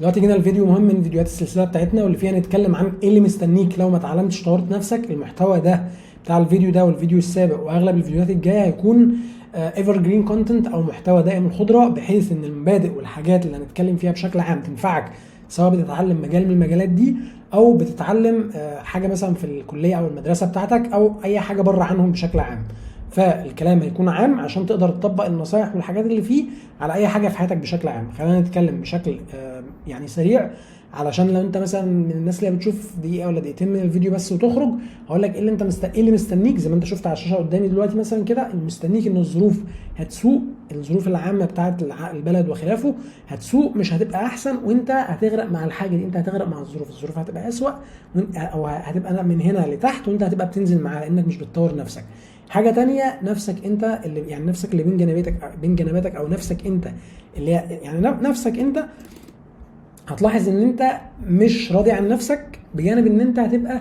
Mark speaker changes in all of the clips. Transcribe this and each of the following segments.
Speaker 1: دلوقتي جينا الفيديو مهم من فيديوهات السلسلة بتاعتنا، واللي فيها نتكلم عن ايه اللي مستنيك لو ما اتعلمتش طورت نفسك. المحتوى ده بتاع الفيديو ده والفيديو السابق واغلب الفيديوهات الجاية هيكون evergreen content او محتوى دائم الخضره، بحيث ان المبادئ والحاجات اللي هنتكلم فيها بشكل عام تنفعك سواء بتتعلم مجال من المجالات دي او بتتعلم حاجة مثلا في الكلية او المدرسة بتاعتك او اي حاجة بره عنهم بشكل عام. فالكلام هيكون عام عشان تقدر تطبق النصايح والحاجات اللي فيه على اي حاجة في حياتك بشكل عام. خلينا نتكلم بشكل يعني سريع، علشان لو انت مثلا من الناس اللي بتشوف دقيقة ولا دقيقتين من الفيديو بس وتخرج، هقول لك ايه اللي انت ايه اللي مستنيك. زي ما انت شفت على الشاشة قدامي دلوقتي مثلا كده، المستنيك ان الظروف هتسوء، الظروف العامة بتاعت البلد وخلافه هتسوء، مش هتبقى احسن، وانت هتغرق مع الحاجة دي، انت هتغرق مع الظروف، الظروف هتبقى اسوأ او هتبقى من هنا لتحت وانت هتبقى بتنزل معاها لانك مش بتطور نفسك. حاجة تانية، نفسك انت اللي يعني نفسك اللي بين جنباتك، بين جنباتك، او نفسك انت اللي هي يعني نفسك انت، هتلاحظ ان انت مش راضي عن نفسك، بجانب ان انت هتبقى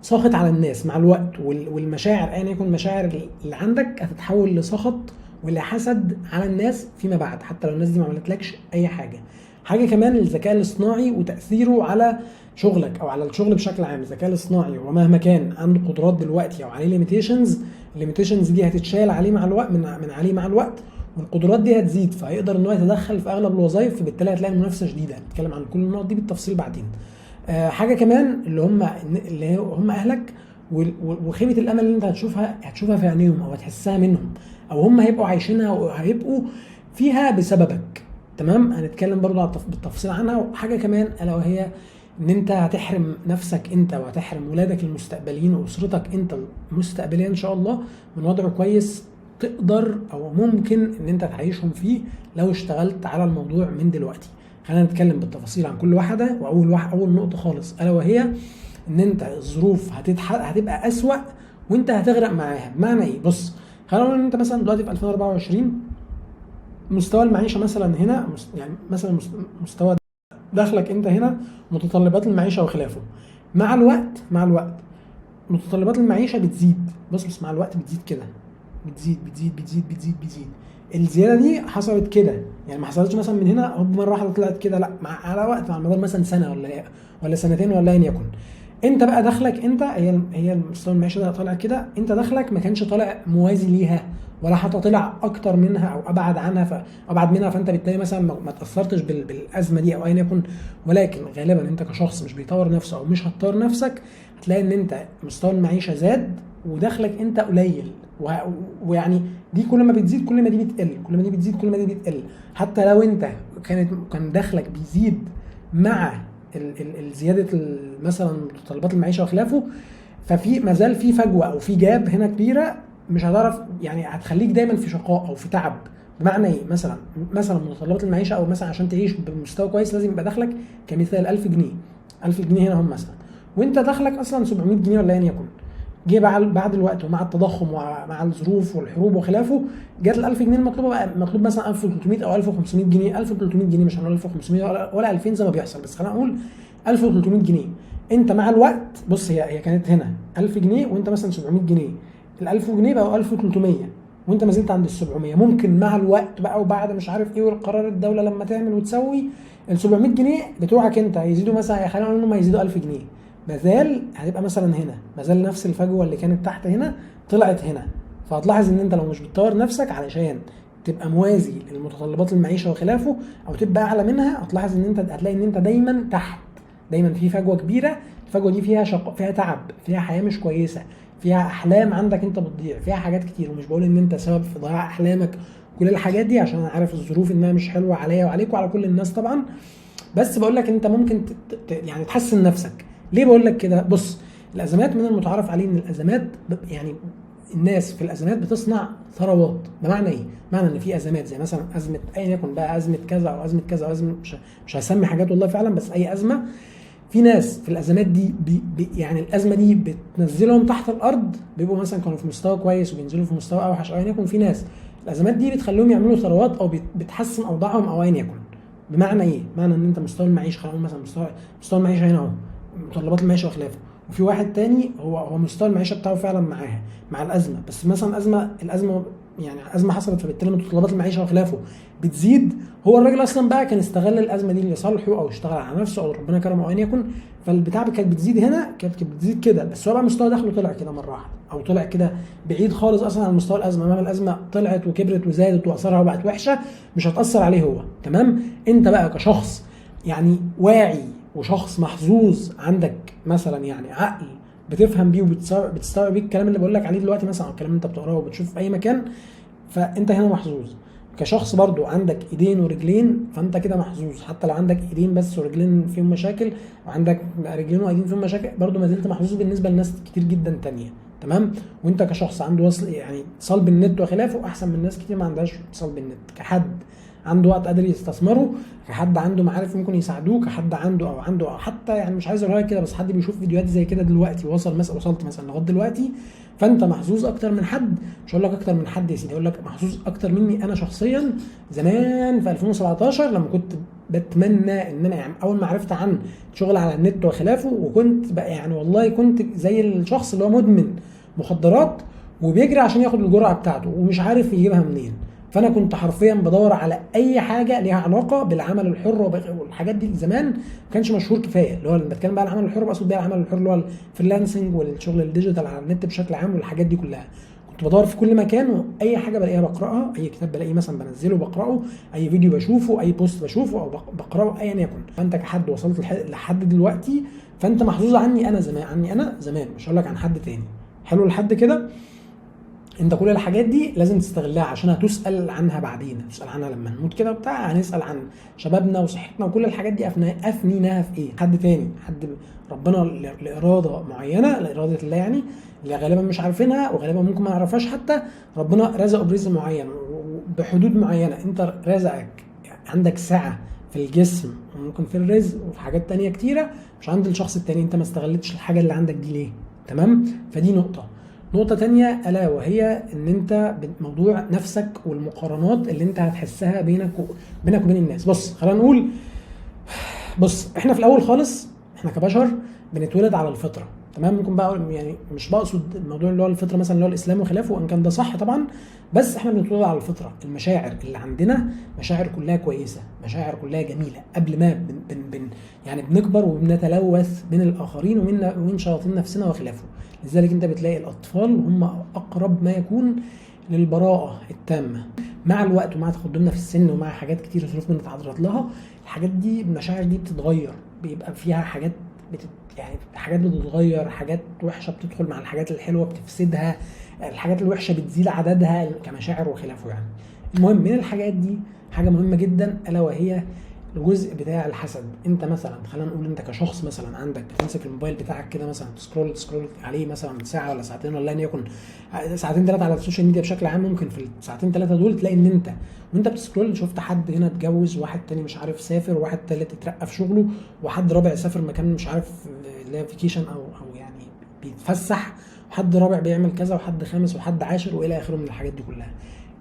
Speaker 1: ساخط على الناس مع الوقت، والمشاعر ايا يكن المشاعر اللي عندك هتتحول لسخط ولحسد على الناس فيما بعد، حتى لو الناس دي ما عملتلكش اي حاجة. حاجة كمان، الذكاء الاصطناعي وتاثيره على شغلك او على الشغل بشكل عام. الذكاء الاصطناعي ومهما كان عنده قدرات دلوقتي او عليه limitations، ال limitations دي هتتشال عليه مع الوقت، من عليه مع الوقت، والقدرات دي هتزيد، فهيقدر ان هو يتدخل في اغلب الوظائف، فبالتالي هتلاقي المنافسة شديده. هنتكلم عن كل النقط دي بالتفصيل بعدين. حاجة كمان، اللي هم اهلك وخيبه الامل اللي انت هتشوفها في عينيهم او هتحسها منهم او هم هيبقوا عايشينها وهيبقوا فيها بسببك. تمام، هنتكلم برضو بالتفصيل عنها. وحاجه كمان، الا وهي ان انت هتحرم نفسك انت وهتحرم ولادك المستقبليين واسرتك انت المستقبلية ان شاء الله من وضع كويس تقدر او ممكن ان انت تعيشهم فيه لو اشتغلت على الموضوع من دلوقتي. خلينا نتكلم بالتفاصيل عن كل واحده. واول واحد، اول نقطة خالص، الا وهي ان انت الظروف هتبقى اسوأ وانت هتغرق معاها. بمعنى ايه؟ بص، خلينا نقول ان انت مثلا دلوقتي في 2024 مستوى المعيشة مثلا هنا يعني مثلا مستوى دخلك انت هنا، متطلبات المعيشة وخلافه، مع الوقت متطلبات المعيشة بتزيد. بص بص، مع الوقت بتزيد كده، بتزيد بتزيد بتزيد بتزيد بتزيد. الزيادة دي حصلت كده، يعني ما حصلتش مثلا من هنا هوب مرة واحدة طلعت كده، لا، مع على وقت، مع مدار مثلا سنة ولا سنتين ولا ايا يكن. انت بقى دخلك انت هي مستوى المعيشة ده طالع كده، انت دخلك ما كانش طالع موازي ليها ولا حتى طلع اكتر منها او ابعد عنها، ابعد منها، فانت بالتالي مثلا ما تاثرتش بالازمه دي او ايا يكن. ولكن غالبا انت كشخص مش بيطور نفسه او مش هتطور نفسك، هتلاقي ان انت مستوى المعيشة زاد ودخلك انت قليل، ويعني دي كل ما بتزيد كل ما دي بتقل، كل ما دي بتزيد كل ما دي بتقل. حتى لو انت كان دخلك بيزيد مع زيادة مثلا متطلبات المعيشة وخلافه، ففي ما زال في فجوة او في gap هنا كبيره، مش هتعرف يعني هتخليك دايما في شقاء او في تعب. بمعنى ايه؟ مثلا متطلبات المعيشة او مثلا عشان تعيش بمستوى كويس لازم يبقى دخلك كمثال 1000 جنيه، 1000 جنيه هنا هم مثلا، وانت دخلك اصلا 700 جنيه ولا ايا يكن. جه بعد الوقت ومع التضخم ومع الظروف والحروب وخلافه، جت ال 1000 جنيه المطلوبة بقى مطلوب مثلا 1300 او 1500 جنيه، 1300 جنيه، مش هنقول 1500 ولا 2000 زي ما بيحصل، بس خلينا نقول 1300 جنيه. انت مع الوقت، بص، هي كانت هنا 1000 جنيه وانت مثلا 700 جنيه، ال 1000 جنيه بقوا 1300 وانت ما زلت عند ال 700. ممكن مع الوقت بقى وبعد مش عارف ايه والقرار الدولة لما تعمل وتسوي، ال 700 جنيه بتوعك انت هيزيدوا مثلا، خلينا نقول انهم هيزيدوا 1000 جنيه، مازال هتبقى مثلا هنا، مازال نفس الفجوة اللي كانت تحت هنا طلعت هنا. فهتلاحظ ان انت لو مش بتطور نفسك علشان تبقى موازي للمتطلبات المعيشة وخلافه او تبقى اعلى منها، هتلاحظ ان انت هتلاقي ان انت دايما تحت، دايما في فجوة كبيره. الفجوة دي فيها شق، فيها تعب، فيها حياة مش كويسه، فيها احلام عندك انت بتضيع، فيها حاجات كتير. ومش بقول ان انت سبب في ضياع احلامك كل الحاجات دي، عشان انا عارف الظروف انها مش حلوة عليا وعليك وعلى كل الناس طبعا، بس بقول لك انت ممكن يعني تحسن نفسك. ليه بقول لك كده؟ بص، الازمات من المتعارف عليه ان الازمات يعني الناس في الازمات بتصنع ثروات. بمعنى ايه؟ معنى ان في ازمات زي مثلا ازمة ايا يكن بقى، ازمة كذا او ازمة كذا او ازمه، مش هسمي حاجات والله فعلا، بس اي ازمه، في ناس في الازمات دي بي بي يعني الازمة دي بتنزلهم تحت الارض، بيبقوا مثلا كانوا في مستوى كويس وبينزلوا في مستوى اوحش او ايا يكن. في ناس الازمات دي بتخليهم يعملوا ثروات او بتحسن اوضاعهم او ايا يكن. بمعنى ايه؟ معنى ان انت مستوى المعيشة، خلينا نقول مثلا مستوى المعيشة هنا اهو، متطلبات المعيشة وخلافه، وفي واحد تاني هو مستوى المعيشة بتاعه فعلا معاها مع الازمه، بس مثلا الازمه يعني ازمة حصلت، فبالتالي متطلبات المعيشة وخلافه بتزيد. هو الراجل اصلا بقى كان استغل الازمة دي لصالحه، او اشتغل على نفسه، او ربنا كرمه، او ايا يكن. فالبتاع كانت بتزيد هنا، كانت بتزيد كده، بس هو بقى مستوى دخله طلع كده مرة واحدة، او طلع كده بعيد خالص اصلا عن مستوى الازمة. مهما الازمة طلعت وكبرت وزادت واثرها وبقت وحشة، مش هتاثر عليه هو. تمام؟ انت بقى كشخص يعني واعي وشخص محظوظ، عندك مثلا يعني عقل بتفهم بيه وبتستوعب بيه الكلام اللي بقول لك عليه دلوقتي مثلا، او الكلام اللي انت بتقراه وبتشوفه في اي مكان، فانت هنا محظوظ. كشخص برضو عندك ايدين ورجلين، فانت كده محظوظ. حتى لو عندك ايدين بس ورجلين فيهم مشاكل، وعندك رجلين وايدين فيهم مشاكل، برضو ما زلت محظوظ بالنسبة لناس كتير جدا تانية. تمام؟ وانت كشخص عنده وصل يعني اتصال بالنت وخلافه، احسن من ناس كتير ما عندهاش اتصال بالنت. كحد عنده وقت قادر يستثمره، كحد عنده معارف ممكن يساعدوه، كحد عنده او عنده، او حتى يعني مش عايز اقولها كده، بس حد بيشوف فيديوهات زي كده دلوقتي، وصل مثلا، وصلت مثلا لغاية دلوقتي، فانت محظوظ اكتر من حد. مش هقول لك اكتر من حد يا سيدي، هقول لك محظوظ اكتر مني انا شخصيا. زمان في 2017 لما كنت بتمنى ان انا يعني اول ما عرفت عن شغل على النت وخلافه، وكنت بقى يعني والله كنت زي الشخص اللي هو مدمن مخدرات وبيجري عشان ياخد الجرعة بتاعته ومش عارف يجيبها منين. فانا كنت حرفيا بدور على اي حاجة ليها علاقة بالعمل الحر والحاجات دي. زمان ما كانش مشهور كفاية، اللي هو لما بتكلم بقى عن العمل الحر بقصد بيها العمل الحر اللي هو ال freelancing والشغل ال digital على النت بشكل عام والحاجات دي كلها. كنت بدور في كل مكان، واي حاجة بلاقيها بقراها، اي كتاب بلاقيه مثلا بنزله بقراه، اي فيديو بشوفه، اي post بشوفه او بقراه، ايا يكن. فانت كحد وصلت لحد دلوقتي، فانت محظوظ عني انا زمان، عني انا زمان، مش هقول لك عن حد تاني. حلو لحد كده؟ انت كل الحاجات دي لازم تستغلها عشان هتسأل عنها بعدين، هتسأل عنها لما نموت كده وبتاع، هنسأل عن شبابنا وصحتنا وكل الحاجات دي افنيناها في ايه. حد تاني، حد ربنا لإرادة معينة، لإرادة الله يعني، اللي غالبا مش عارفينها وغالبا ممكن ما نعرفهاش حتى، ربنا رزقه برزق معين وبحدود معينة. انت رزقك عندك سعة في الجسم وممكن في الرزق وفي حاجات تانية كتيرة مش عند الشخص التاني، انت ما استغلتش الحاجة اللي عندك دي ليه؟ تمام؟ فدي نقطة. نقطة تانية ألا وهي إن أنت موضوع نفسك والمقارنات اللي أنت هتحسها بينك وبين الناس. بص خلينا نقول، بص إحنا في الأول خالص إحنا كبشر بنتولد على الفطرة. تمام؟ ممكن بقى يعني مش بقصد الموضوع اللي هو الفطرة مثلا اللي هو الإسلام وخلافه، وإن كان ده صح طبعا، بس إحنا بنتولد على الفطرة. المشاعر اللي عندنا مشاعر كلها كويسة، مشاعر كلها جميلة، قبل ما بن بن بن يعني بنكبر وبنتلوث من الآخرين ومن شياطين نفسنا وخلافه. لذلك انت بتلاقي الاطفال هم اقرب ما يكون للبراءة التامة. مع الوقت ومع تقدمنا في السن ومع حاجات كتير ظروف بنتعرض لها، الحاجات دي المشاعر دي بتتغير، بيبقى فيها حاجات يعني حاجات بتتغير، حاجات وحشة بتدخل مع الحاجات الحلوة بتفسدها، الحاجات الوحشة بتزيد عددها كمشاعر وخلافه يعني. المهم من الحاجات دي حاجة مهمة جدا ألا وهي الجزء بتاع الحسد. انت مثلا خلينا نقول انت كشخص مثلا عندك بتمسك الموبايل بتاعك كده مثلا ت scroll عليه مثلا ساعة ولا ساعتين ولا ان يكن ساعتين ثلاثة على ال social media بشكل عام، ممكن في الساعتين ثلاثة دول تلاقي ان انت وانت بت scroll شفت حد هنا اتجوز، واحد تاني مش عارف سافر، وواحد تالت اترقى في شغله، وحد رابع سافر مكان مش عارف اللي هي vacation او يعني بيتفسح، وحد رابع بيعمل كذا، وحد خامس، وحد عاشر، والى اخره من الحاجات دي كلها.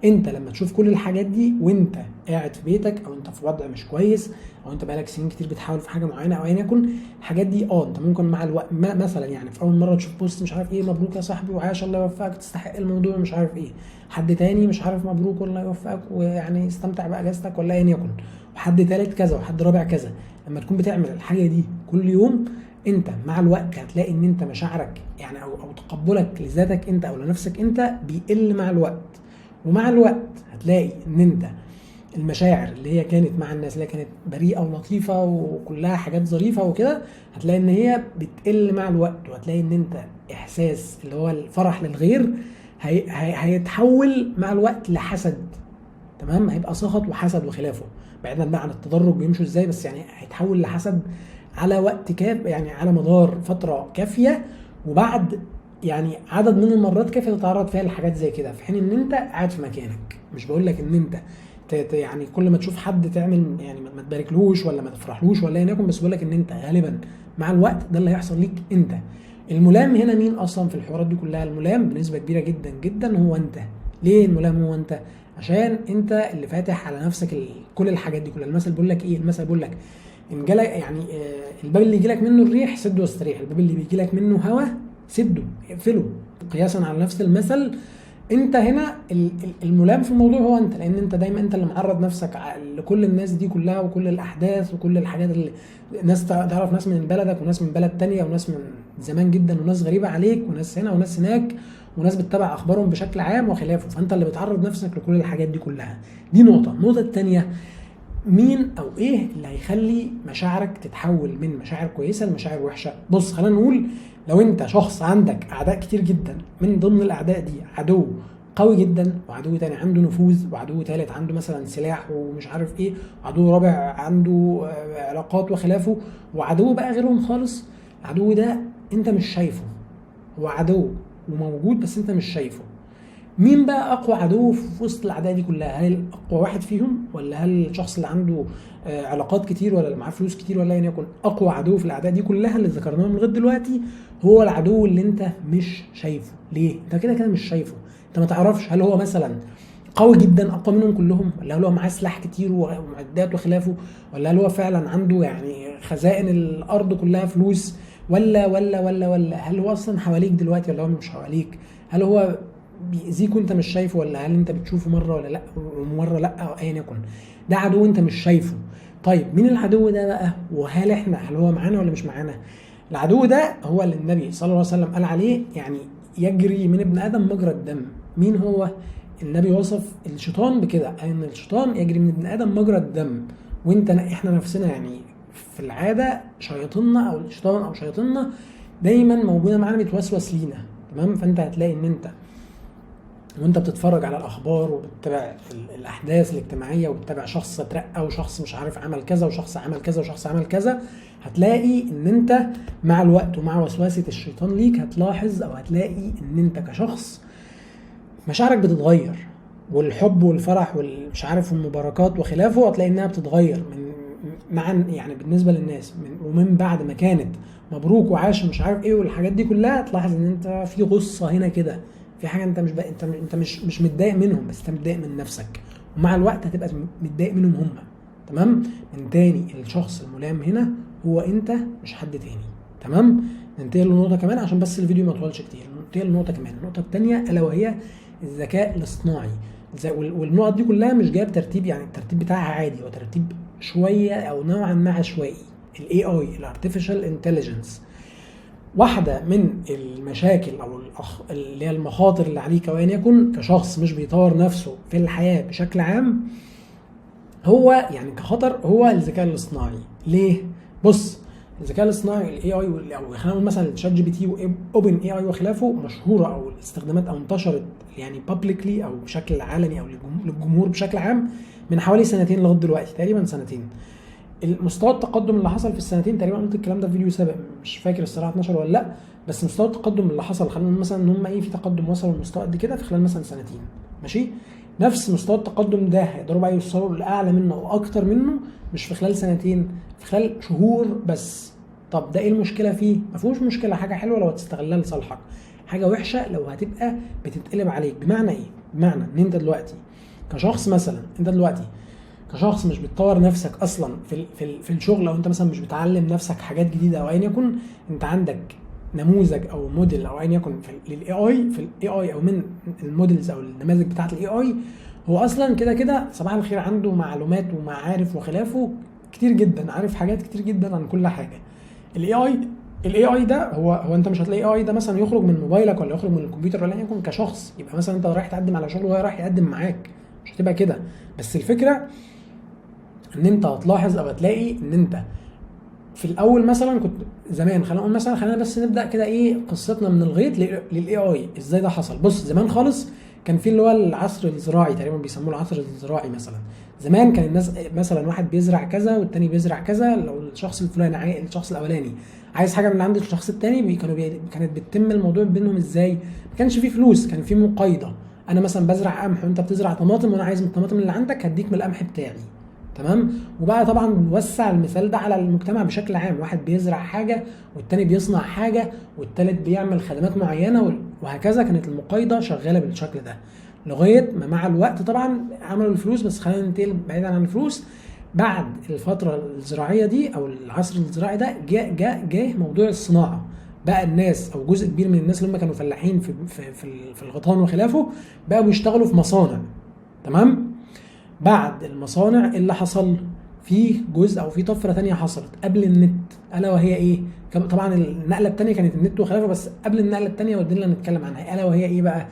Speaker 1: انت لما تشوف كل الحاجات دي وانت قاعد في بيتك، او انت في وضع مش كويس، او انت بقالك سنين كتير بتحاول في حاجة معينة او ايا يكن، الحاجات دي انت ممكن مع الوقت مثلا يعني في اول مرة تشوف post مش عارف ايه، مبروك يا صاحبي وعاش الله يوفقك تستحق الموضوع مش عارف ايه، حد تاني مش عارف مبروك والله يوفقك ويعني استمتع باجازتك ولا ايا يكن، وحد تالت كذا، وحد رابع كذا. لما تكون بتعمل الحاجة دي كل يوم، انت مع الوقت هتلاقي ان انت مشاعرك يعني او تقبلك لذاتك انت او لنفسك انت بيقل مع الوقت. ومع الوقت هتلاقي ان انت المشاعر اللي هي كانت مع الناس اللي هي كانت بريئة ولطيفة وكلها حاجات ظريفة وكده، هتلاقي ان هي بتقل مع الوقت. وهتلاقي ان انت احساس اللي هو الفرح للغير هيتحول مع الوقت لحسد. تمام؟ هيبقى سخط وحسد وخلافه، بعيدا بقى عن التدرج بيمشوا ازاي، بس يعني هيتحول لحسد على وقت كاف، يعني على مدار فترة كافية، وبعد يعني عدد من المرات كافية تتعرض فيها لحاجات زي كده، في حين ان انت قاعد في مكانك. مش بقول لك ان انت يعني كل ما تشوف حد تعمل يعني ما تباركلوش ولا ما تفرحلوش ولا ايا يكن، بس بقول لك ان انت غالبا مع الوقت ده اللي هيحصل ليك انت. الملام هنا مين اصلا في الحوارات دي كلها؟ الملام بنسبة كبيرة جدا جدا هو انت. ليه الملام هو انت؟ عشان انت اللي فاتح على نفسك كل الحاجات دي كلها. المثل بيقول لك ايه؟ المثل بيقول لك ان جالك يعني الباب اللي يجي لك منه الريح سده واستريح، الباب اللي بيجي لك منه هوا سده اقفله. قياسا على نفس المثل، انت هنا الملام في الموضوع هو انت، لان انت دايما انت اللي معرض نفسك لكل الناس دي كلها وكل الاحداث وكل الحاجات اللي ناس تعرف، ناس من بلدك وناس من بلد تانية وناس من زمان جدا وناس غريبة عليك وناس هنا وناس هناك وناس بتتابع اخبارهم بشكل عام وخلافه، فانت اللي بتعرض نفسك لكل الحاجات دي كلها. دي نقطة. النقطة التانية، مين او ايه اللي هيخلي مشاعرك تتحول من مشاعر كويسة لمشاعر وحشة؟ بص، خلينا نقول لو انت شخص عندك اعداء كتير جدا، من ضمن الاعداء دي عدو قوي جدا، وعدو تاني عنده نفوذ، وعدو تالت عنده مثلا سلاح ومش عارف ايه، وعدو رابع عنده علاقات وخلافه، وعدو بقى غيرهم خالص. العدو ده انت مش شايفه، هو عدو وموجود بس انت مش شايفه. مين بقى اقوى عدو في وسط الاعداء دي كلها؟ هل اقوى واحد فيهم، ولا هل الشخص اللي عنده علاقات كتير، ولا اللي معاه فلوس كتير، ولا ايا يكن؟ اقوى عدو في الاعداء دي كلها اللي ذكرناهم لغاية دلوقتي هو العدو اللي انت مش شايفه. ليه؟ انت كده كده مش شايفه، انت ما تعرفش هل هو مثلا قوي جدا اقوى منهم كلهم، ولا هل هو معاه سلاح كتير ومعدات وخلافه، ولا هل هو فعلا عنده يعني خزائن الارض كلها فلوس، ولا ولا ولا ولا هل هو اصلا حواليك دلوقتي ولا هو مش حواليك؟ هل هو بيأذيك وانت مش شايفه، ولا هل انت بتشوفه مرة ولا لا ومرة لا، او ايا يكن؟ ده عدو انت مش شايفه. طيب مين العدو ده بقى؟ وهل احنا هل هو معانا ولا مش معانا؟ العدو ده هو اللي النبي صلى الله عليه وسلم قال عليه يعني يجري من ابن ادم مجرى الدم. مين هو؟ النبي وصف الشيطان بكده، قال ان الشيطان يجري من ابن ادم مجرى الدم. وانت احنا نفسنا يعني في العادة شياطيننا او الشيطان او شياطيننا دايما موجودة معانا بتوسوس لينا، تمام؟ فانت هتلاقي ان انت وانت بتتفرج على الاخبار وبتتابع الاحداث الاجتماعية وبتتابع شخص اترقى وشخص مش عارف عمل كذا وشخص عمل كذا وشخص عمل كذا، هتلاقي ان انت مع الوقت ومع وسوسه الشيطان ليك هتلاحظ او هتلاقي ان انت كشخص مشاعرك بتتغير، والحب والفرح والمش عارف والمباركات وخلافه هتلاقي انها بتتغير من مع يعني بالنسبة للناس من ومن بعد ما كانت مبروك وعاش ومش عارف ايه والحاجات دي كلها، تلاحظ ان انت في غصة هنا كده، في حاجة انت مش بقى انت انت مش متضايق منهم، بس انت متضايق من نفسك، ومع الوقت هتبقى متضايق منهم هم، تمام؟ من تاني الشخص الملام هنا هو انت مش حد تاني، تمام؟ ننتقل لنقطة كمان عشان بس الفيديو ما يطولش كتير. ننتقل لنقطة كمان، النقطة الثانية الا وهي الذكاء الاصطناعي. والنقط دي كلها مش جاية بترتيب، يعني الترتيب بتاعها عادي، هو ترتيب شوية او نوعا ما عشوائي. ال AI ال artificial intelligence واحدة من المشاكل او اللي هي المخاطر اللي عليك وان يكن كشخص مش بيطور نفسه في الحياة بشكل عام، هو يعني كخطر هو الذكاء الاصطناعي. ليه؟ بص، الذكاء الاصطناعي ال AI او خلينا نقول مثلا ChatGPT و OpenAI وخلافه مشهورة او الاستخدامات او انتشرت يعني publicly او بشكل عالمي او للجمهور بشكل عام من حوالي سنتين لغاية دلوقتي، تقريبا سنتين. المستوى التقدم اللي حصل في السنتين تقريبا، قلت الكلام ده في فيديو سابق مش فاكر الصراحة 12 ولا لا، بس مستوى التقدم اللي حصل خلينا نقول مثلا ان هم ايه في تقدم وصلوا لمستوى قد كده في خلال مثلا سنتين، ماشي؟ نفس مستوى التقدم ده هيقدروا بقى يوصلوا لاعلى منه او اكتر منه مش في خلال سنتين، في خلال شهور بس. طب ده ايه المشكلة فيه؟ ما فيهوش مشكلة، حاجة حلوة لو هتستغلها لصالحك، حاجة وحشة لو هتبقى بتتقلب عليك. بمعنى ايه؟ بمعنى ان انت دلوقتي كشخص مثلا، انت دلوقتي كشخص مش بتطور نفسك اصلا في الشغل، او انت مثلا مش بتعلم نفسك حاجات جديدة او ايا يكن، انت عندك نموذج او موديل او ايا يكن في لل AI، في ال AI او من ال models او النماذج بتاعه ال AI، هو اصلا كده كده صباح الخير عنده معلومات ومعارف وخلافه كتير جدا، عارف حاجات كتير جدا عن كل حاجة. ال AI ده هو انت مش هتلاقي AI ده مثلا يخرج من موبايلك ولا يخرج من الكمبيوتر ولا يكون كشخص، يبقى مثلا انت رايح تقدم على شغل وهو رايح يقدم معاك، مش هتبقى كده. بس الفكرة ان انت هتلاحظ او هتلاقي ان انت في الاول مثلا كنت زمان، خلينا نقول مثلا، خلينا بس نبدا كده ايه قصتنا من الغيط لل AI ازاي ده حصل. بص، زمان خالص كان في اللي هو العصر الزراعي، تقريبا بيسموه العصر الزراعي مثلا. زمان كان الناس مثلا واحد بيزرع كذا والتاني بيزرع كذا، لو الشخص الفلاني الشخص الاولاني عايز حاجة من عند الشخص التاني كانت بتتم الموضوع بينهم ازاي؟ ما كانش فيه فلوس، كان فيه مقايضه. انا مثلا بزرع قمح وانت بتزرع طماطم، وانا عايز من الطماطم اللي عندك هديك من القمح بتاعي، تمام؟ وبقى طبعا وسع المثال ده على المجتمع بشكل عام، واحد بيزرع حاجة والتاني بيصنع حاجة والتالت بيعمل خدمات معينة وهكذا. كانت المقايضة شغالة بالشكل ده لغاية ما مع الوقت طبعا عملوا الفلوس. بس خلينا ننتقل بعيدا عن الفلوس. بعد الفترة الزراعية دي او العصر الزراعي ده جاء موضوع الصناعة. بقى الناس او جزء كبير من الناس اللي هم كانوا فلاحين في الغيطان وخلافه بقوا بيشتغلوا في مصانع. تمام. بعد المصانع اللي حصل في جزء او في طفرة تانية حصلت قبل النت، الا وهي ايه؟ طبعا النقلة التانية كانت النت وخلافه، بس قبل النقلة التانية ودي اللي هنتكلم عنها، الا وهي ايه بقى؟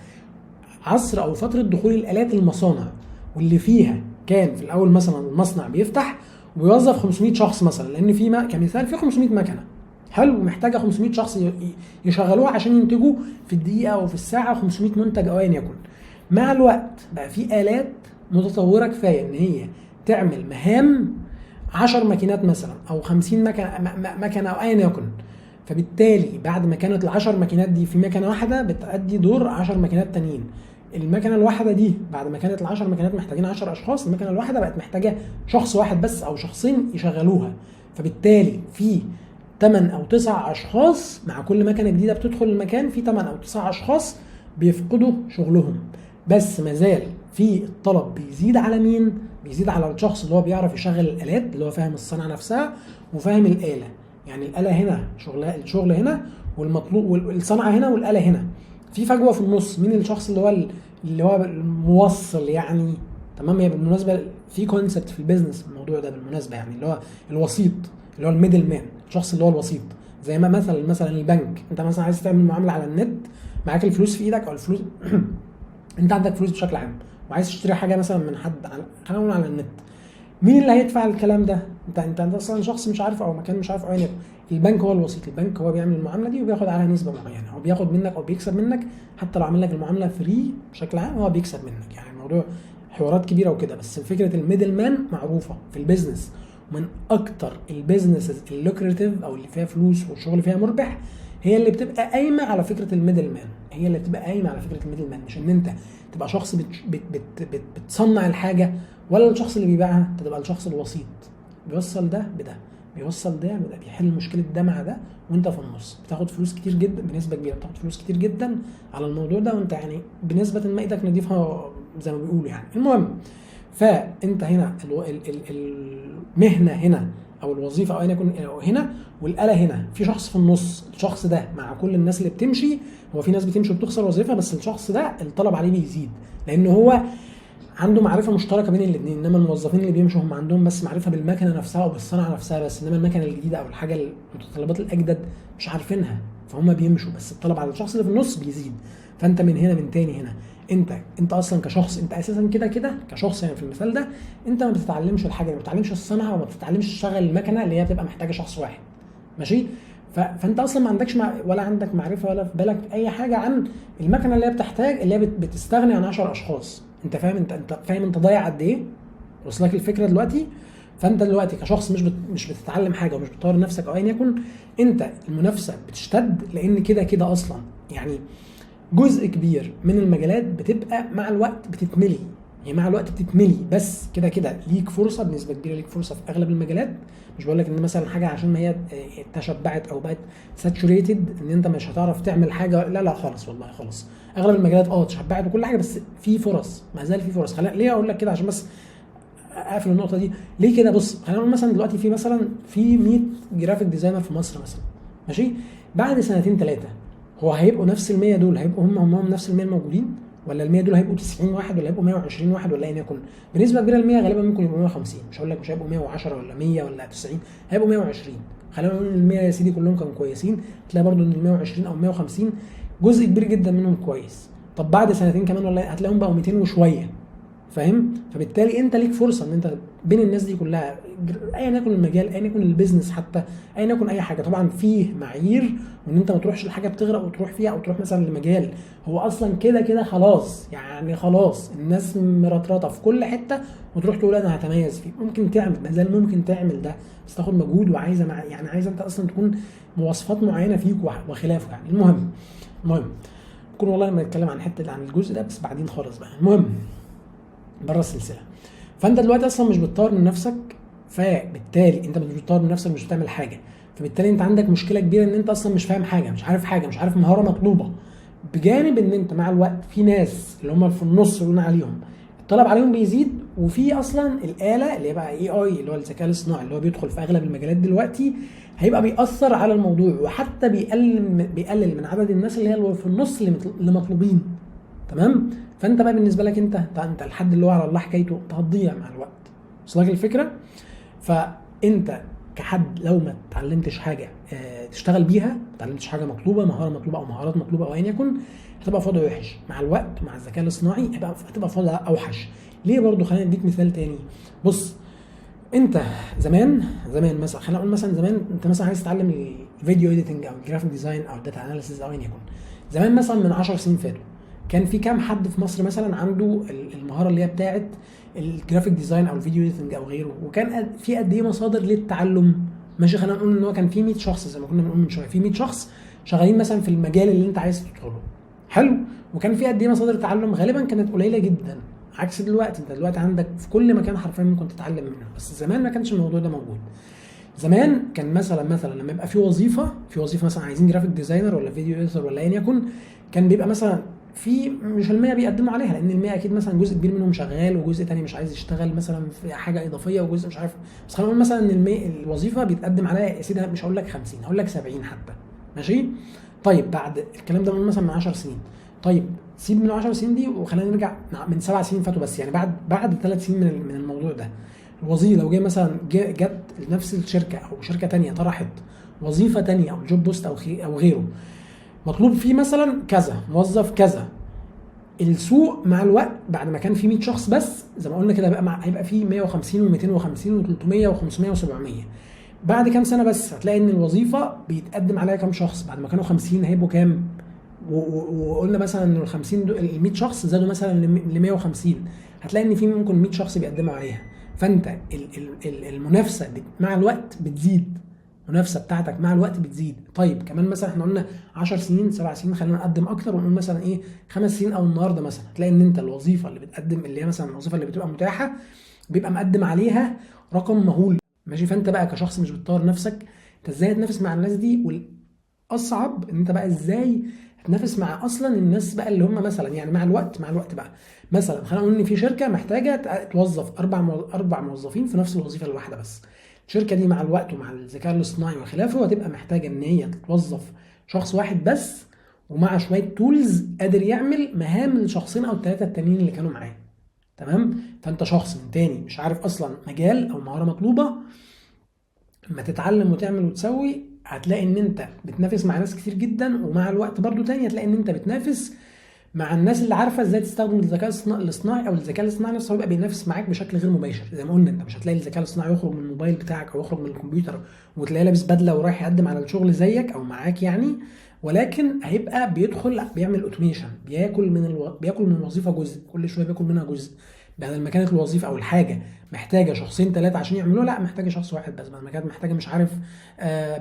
Speaker 1: عصر او فترة دخول الالات المصانع، واللي فيها كان في الاول مثلا المصنع بيفتح وبيوظف 500 شخص مثلا، لان في كمثال في 500 مكنه، حلو، محتاجه 500 شخص يشغلوها عشان ينتجوا في الدقيقة او في الساعة 500 منتج او ايا يكن. مع الوقت بقى في الات متطورة كفاية ان هي تعمل مهام 10 ماكينات مثلا او 50 مكنه او ايا يكن. فبالتالي بعد ما كانت ال10 ماكينات دي في مكنه واحدة بتأدي دور 10 ماكينات تانيين، المكنه الواحدة دي بعد ما كانت ال10 ماكينات محتاجين 10 اشخاص، المكنه الواحدة بقت محتاجه شخص واحد بس او شخصين يشغلوها. فبالتالي في 8 او 9 اشخاص مع كل مكنه جديدة بتدخل المكان، في 8 او 9 اشخاص بيفقدوا شغلهم. بس مازال في الطلب بيزيد على مين؟ بيزيد على الشخص اللي هو بيعرف يشغل الالات، اللي هو فاهم الصنعة نفسها وفاهم الاله. يعني الاله هنا شغلها، الشغل هنا والمطلوب، والصنعه هنا والاله هنا، في فجوة في النص. مين الشخص اللي هو الموصل يعني؟ تمام. هي بالمناسبة في concept في ال business الموضوع ده بالمناسبة، يعني اللي هو الوسيط، اللي هو ال middle man، الشخص اللي هو الوسيط. زي ما مثلا البنك، انت مثلا عايز تعمل معاملة على النت، معاك الفلوس في ايدك او الفلوس انت عندك فلوس بشكل عام وعايز تشتري حاجة مثلا من حد، خلينا نقول على النت، مين اللي هيدفع الكلام ده؟ انت اصلا شخص مش عارف او مكان مش عارف او ايا. البنك هو الوسيط، البنك هو بيعمل المعاملة دي وبياخد عليها نسبه معينة، هو بياخد منك او بيكسب منك، حتى لو عمل لك المعاملة free بشكل عام هو بيكسب منك. يعني الموضوع حوارات كبيرة وكده، بس فكرة ال middle man معروفة في ال business، ومن اكتر ال businesses ال lucrative او اللي فيها فلوس والشغل فيها مربح هي اللي بتبقى قايمة على فكرة ال middle man، هي اللي بتبقى قايمة على فكرة ال middle man. مش ان انت تبقى شخص بت بت بت بت بتصنع الحاجة ولا الشخص اللي بيبيعها، انت تبقى الشخص الوسيط، بيوصل ده بده، بيوصل ده بده، بيحل مشكلة ده مع ده، وانت في النص بتاخد فلوس كتير جدا بنسبة كبيرة، بتاخد فلوس كتير جدا على الموضوع ده، وانت يعني بنسبة ما ايدك نضيفها زي ما بيقولوا يعني. المهم فانت هنا المهنة هنا او الوظيفة او ايا يكن هنا، والاله هنا، في شخص في النص. الشخص ده مع كل الناس اللي بتمشي، هو في ناس بتمشي وبتخسر وظيفة، بس الشخص ده الطلب عليه بيزيد لان هو عنده معرفة مشتركة بين الاثنين. انما الموظفين اللي بيمشوا هم عندهم بس معرفة بالمكنه نفسها او بالصنعه نفسها بس، انما المكنه الجديدة او الحاجة المتطلبات الاجدد مش عارفينها، فهم بيمشوا، بس الطلب على الشخص اللي في النص بيزيد. فانت من هنا من تاني هنا انت اصلا كشخص، انت اساسا كده كده كشخص، يعني في المثال ده انت ما بتتعلمش الحاجة، ما بتتعلمش الصنعة وما بتتعلمش تشغل المكنه اللي هي بتبقى محتاجه شخص واحد، ماشي؟ فانت اصلا ما عندكش ولا عندك معرفة ولا في بالك اي حاجة عن المكنه اللي هي بتحتاج، اللي هي بتستغني عن 10 اشخاص. انت فاهم؟ انت فاهم انت ضايع قد ايه؟ وصلك الفكرة دلوقتي؟ فانت دلوقتي كشخص مش بتتعلم حاجة ومش بتطور نفسك او ايا يكن، انت المنافسة بتشتد، لان كده كده اصلا يعني جزء كبير من المجالات بتبقى مع الوقت بتتملي، يعني مع الوقت بتتملي، بس كده كده ليك فرصة بنسبة كبيرة، ليك فرصة في اغلب المجالات. مش بقول لك ان مثلا حاجة عشان ما هي تشبعت او بقت saturated ان انت مش هتعرف تعمل حاجة، لا لا خالص والله خالص، اغلب المجالات تشبعت وكل حاجة، بس في فرص، ما زال في فرص. خلينا ليه اقول لك كده عشان بس اقفل النقطة دي ليه كده. بص خلينا نقول مثلا دلوقتي في مثلا في 100 graphic designer في مصر مثلا، ماشي؟ بعد سنتين ثلاثة هو هيبقوا نفس ال 100 دول، هيبقوا هم نفس ال 100 الموجودين، ولا ال 100 دول هيبقوا 90 واحد، ولا هيبقوا 120 واحد، ولا ايا يكن. بنسبة كبيرة ال 100 غالبا ممكن يبقوا 150، مش هقول لك مش هيبقوا 110 ولا 100 ولا 90، هيبقوا 120. خلينا نقول ان ال 100 يا سيدي كلهم كانوا كويسين، تلاقي برضو ان ال 120 او 150 جزء كبير جدا منهم كويس. طب بعد سنتين كمان ولا هتلاقيهم بقوا 200 وشوية، فاهم؟ فبالتالي انت ليك فرصة ان انت بين الناس دي كلها، ايا يكن المجال، ايا يكن ال business، حتى ايا يكن اي حاجة. طبعا فيه معايير، وان انت ما تروحش لحاجة بتغرق وتروح فيها، او تروح مثلا لمجال هو اصلا كده كده خلاص، يعني خلاص الناس مرطرطه في كل حتة، وتروح تقول انا هتميز فيه. ممكن تعمل، ما زال ممكن تعمل ده، بس تاخد مجهود وعايزه يعني عايزه انت اصلا تكون مواصفات معينة فيك وخلافه يعني. المهم ممكن والله لما نتكلم عن حتة عن الجزء ده بس بعدين خالص بقى. المهم بره السلسلة، فانت دلوقتي اصلا مش بتطور من نفسك، فبالتالي انت مش بتطور من نفسك، مش بتعمل حاجة، فبالتالي انت عندك مشكلة كبيرة ان انت اصلا مش فاهم حاجة، مش عارف حاجة، مش عارف مهارة مطلوبه. بجانب ان انت مع الوقت في ناس اللي هم في النص اللي قلنا عليهم الطلب عليهم بيزيد، وفي اصلا الاله اللي هي بقى AI اللي هو الذكاء الاصطناعي اللي هو بيدخل في اغلب المجالات دلوقتي، هيبقى بيأثر على الموضوع، وحتى بيقلل من عدد الناس اللي هي في النص اللي مطلوبين. تمام؟ فانت بقى بالنسبة لك انت الحد اللي هو على الله حكايته، انت هتضيع مع الوقت. وصلك الفكرة؟ فانت كحد لو ما اتعلمتش حاجة تشتغل بيها، ما اتعلمتش حاجة مطلوبه، مهارة مطلوبه او مهارات مطلوبه او ايا يكن، هتبقى في وضع وحش مع الوقت. مع الذكاء الاصطناعي هتبقى في وضع اوحش. ليه برضو؟ خلينا نديك مثال تاني. بص، انت زمان مثلا، خلينا نقول مثلا زمان انت مثلا عايز تتعلم ال video editing او ال graphic design او ال data analysis او ايا يكن، زمان مثلا من 10 سنين فاتوا كان في كام حد في مصر مثلا عنده المهارة اللي هي بتاعه ال graphic design او ال video editing او غيره؟ وكان في قد ايه مصادر للتعلم؟ ماشي، خلينا نقول ان هو كان في 100 شخص زي ما كنا بنقول من شوية، في 100 شخص شغالين مثلا في المجال اللي انت عايز تدخله. حلو. وكان في قد ايه مصادر تعلم؟ غالبا كانت قليله جدا، عكس دلوقتي. انت دلوقتي عندك في كل مكان حرفيا ممكن تتعلم منه، بس زمان ما كانش الموضوع ده موجود. زمان كان مثلا لما يبقى في وظيفة مثلا عايزين graphic designer ولا video editor ولا ايا يكن، كان بيبقى مثلا في مش المية بيقدموا عليها، لان المية اكيد مثلا جزء كبير منهم شغال، وجزء تاني مش عايز يشتغل مثلا في حاجة اضافية، وجزء مش عارف. بس خلينا نقول مثلا ان الوظيفة بيتقدم عليها يا سيدي، مش هقول لك 50، هقول لك 70 حتى. ماشي. طيب بعد الكلام ده مثلا من 10 سنين، طيب سيب من 10 سنين دي وخلينا نرجع من 7 سنين فاتوا بس، يعني بعد 3 سنين من الموضوع ده، الوظيفة لو جه مثلا جت نفس الشركة او شركة تانية طرحت وظيفة تانية او job post او غيره، مطلوب فيه مثلا كذا موظف كذا، السوق مع الوقت بعد ما كان في 100 شخص بس زي ما قلنا كده، بقى هيبقى فيه 150 و250 و300 و500 و700. بعد كام سنة بس هتلاقي ان الوظيفة بيتقدم عليها كام شخص، بعد ما كانوا 50 هيبقوا كام؟ وقلنا مثلا ان ال 50 ال 100 شخص زادوا مثلا ل 150، هتلاقي ان في ممكن 100 شخص بيقدموا عليها. فانت المنافسة مع الوقت بتزيد، المنافسة بتاعتك مع الوقت بتزيد. طيب كمان مثلا احنا قلنا 10 سنين 7 سنين، خلينا نقدم اكتر ونقول مثلا ايه 5 سنين او النهارده مثلا، هتلاقي ان انت الوظيفة اللي بتقدم اللي هي مثلا الوظيفة اللي بتبقى متاحة بيبقى مقدم عليها رقم مهول. ماشي. فانت بقى كشخص مش بتطور نفسك، انت ازاي هتنافس مع الناس دي؟ والاصعب ان انت بقى ازاي هتنافس مع اصلا الناس بقى اللي هم مثلا يعني مع الوقت بقى مثلا خلينا نقول ان في شركة محتاجه توظف اربع موظفين في نفس الوظيفة الواحدة بس. الشركة دي مع الوقت ومع الذكاء الاصطناعي وخلافه هتبقى محتاجه ان هي تتوظف شخص واحد بس، ومع شوية tools قادر يعمل مهام الشخصين او الثلاثة التانيين اللي كانوا معاه. تمام. فانت شخص من تاني مش عارف اصلا مجال او مهارة مطلوبه، ما تتعلم وتعمل وتسوي، هتلاقي ان انت بتنافس مع ناس كتير جدا. ومع الوقت برضو تاني هتلاقي ان انت بتنافس مع الناس اللي عارفه ازاي تستخدم الذكاء الاصطناعي، او الذكاء الاصطناعي نفسه هيبقى بينافس معاك بشكل غير مباشر. زي ما قلنا انت مش هتلاقي الذكاء الاصطناعي يخرج من الموبايل بتاعك او يخرج من الكمبيوتر وتلاقيه لابس بدله ورايح يقدم على الشغل زيك او معاك يعني، ولكن هيبقى بيدخل بيعمل automation، بياكل من الوظيفة جزء، كل شوية بياكل منها جزء. بدل ما كانت الوظيفة او الحاجة محتاجه شخصين ثلاثة عشان يعملوها، لا محتاجه شخص واحد بس. بدل ما كانت محتاجه مش عارف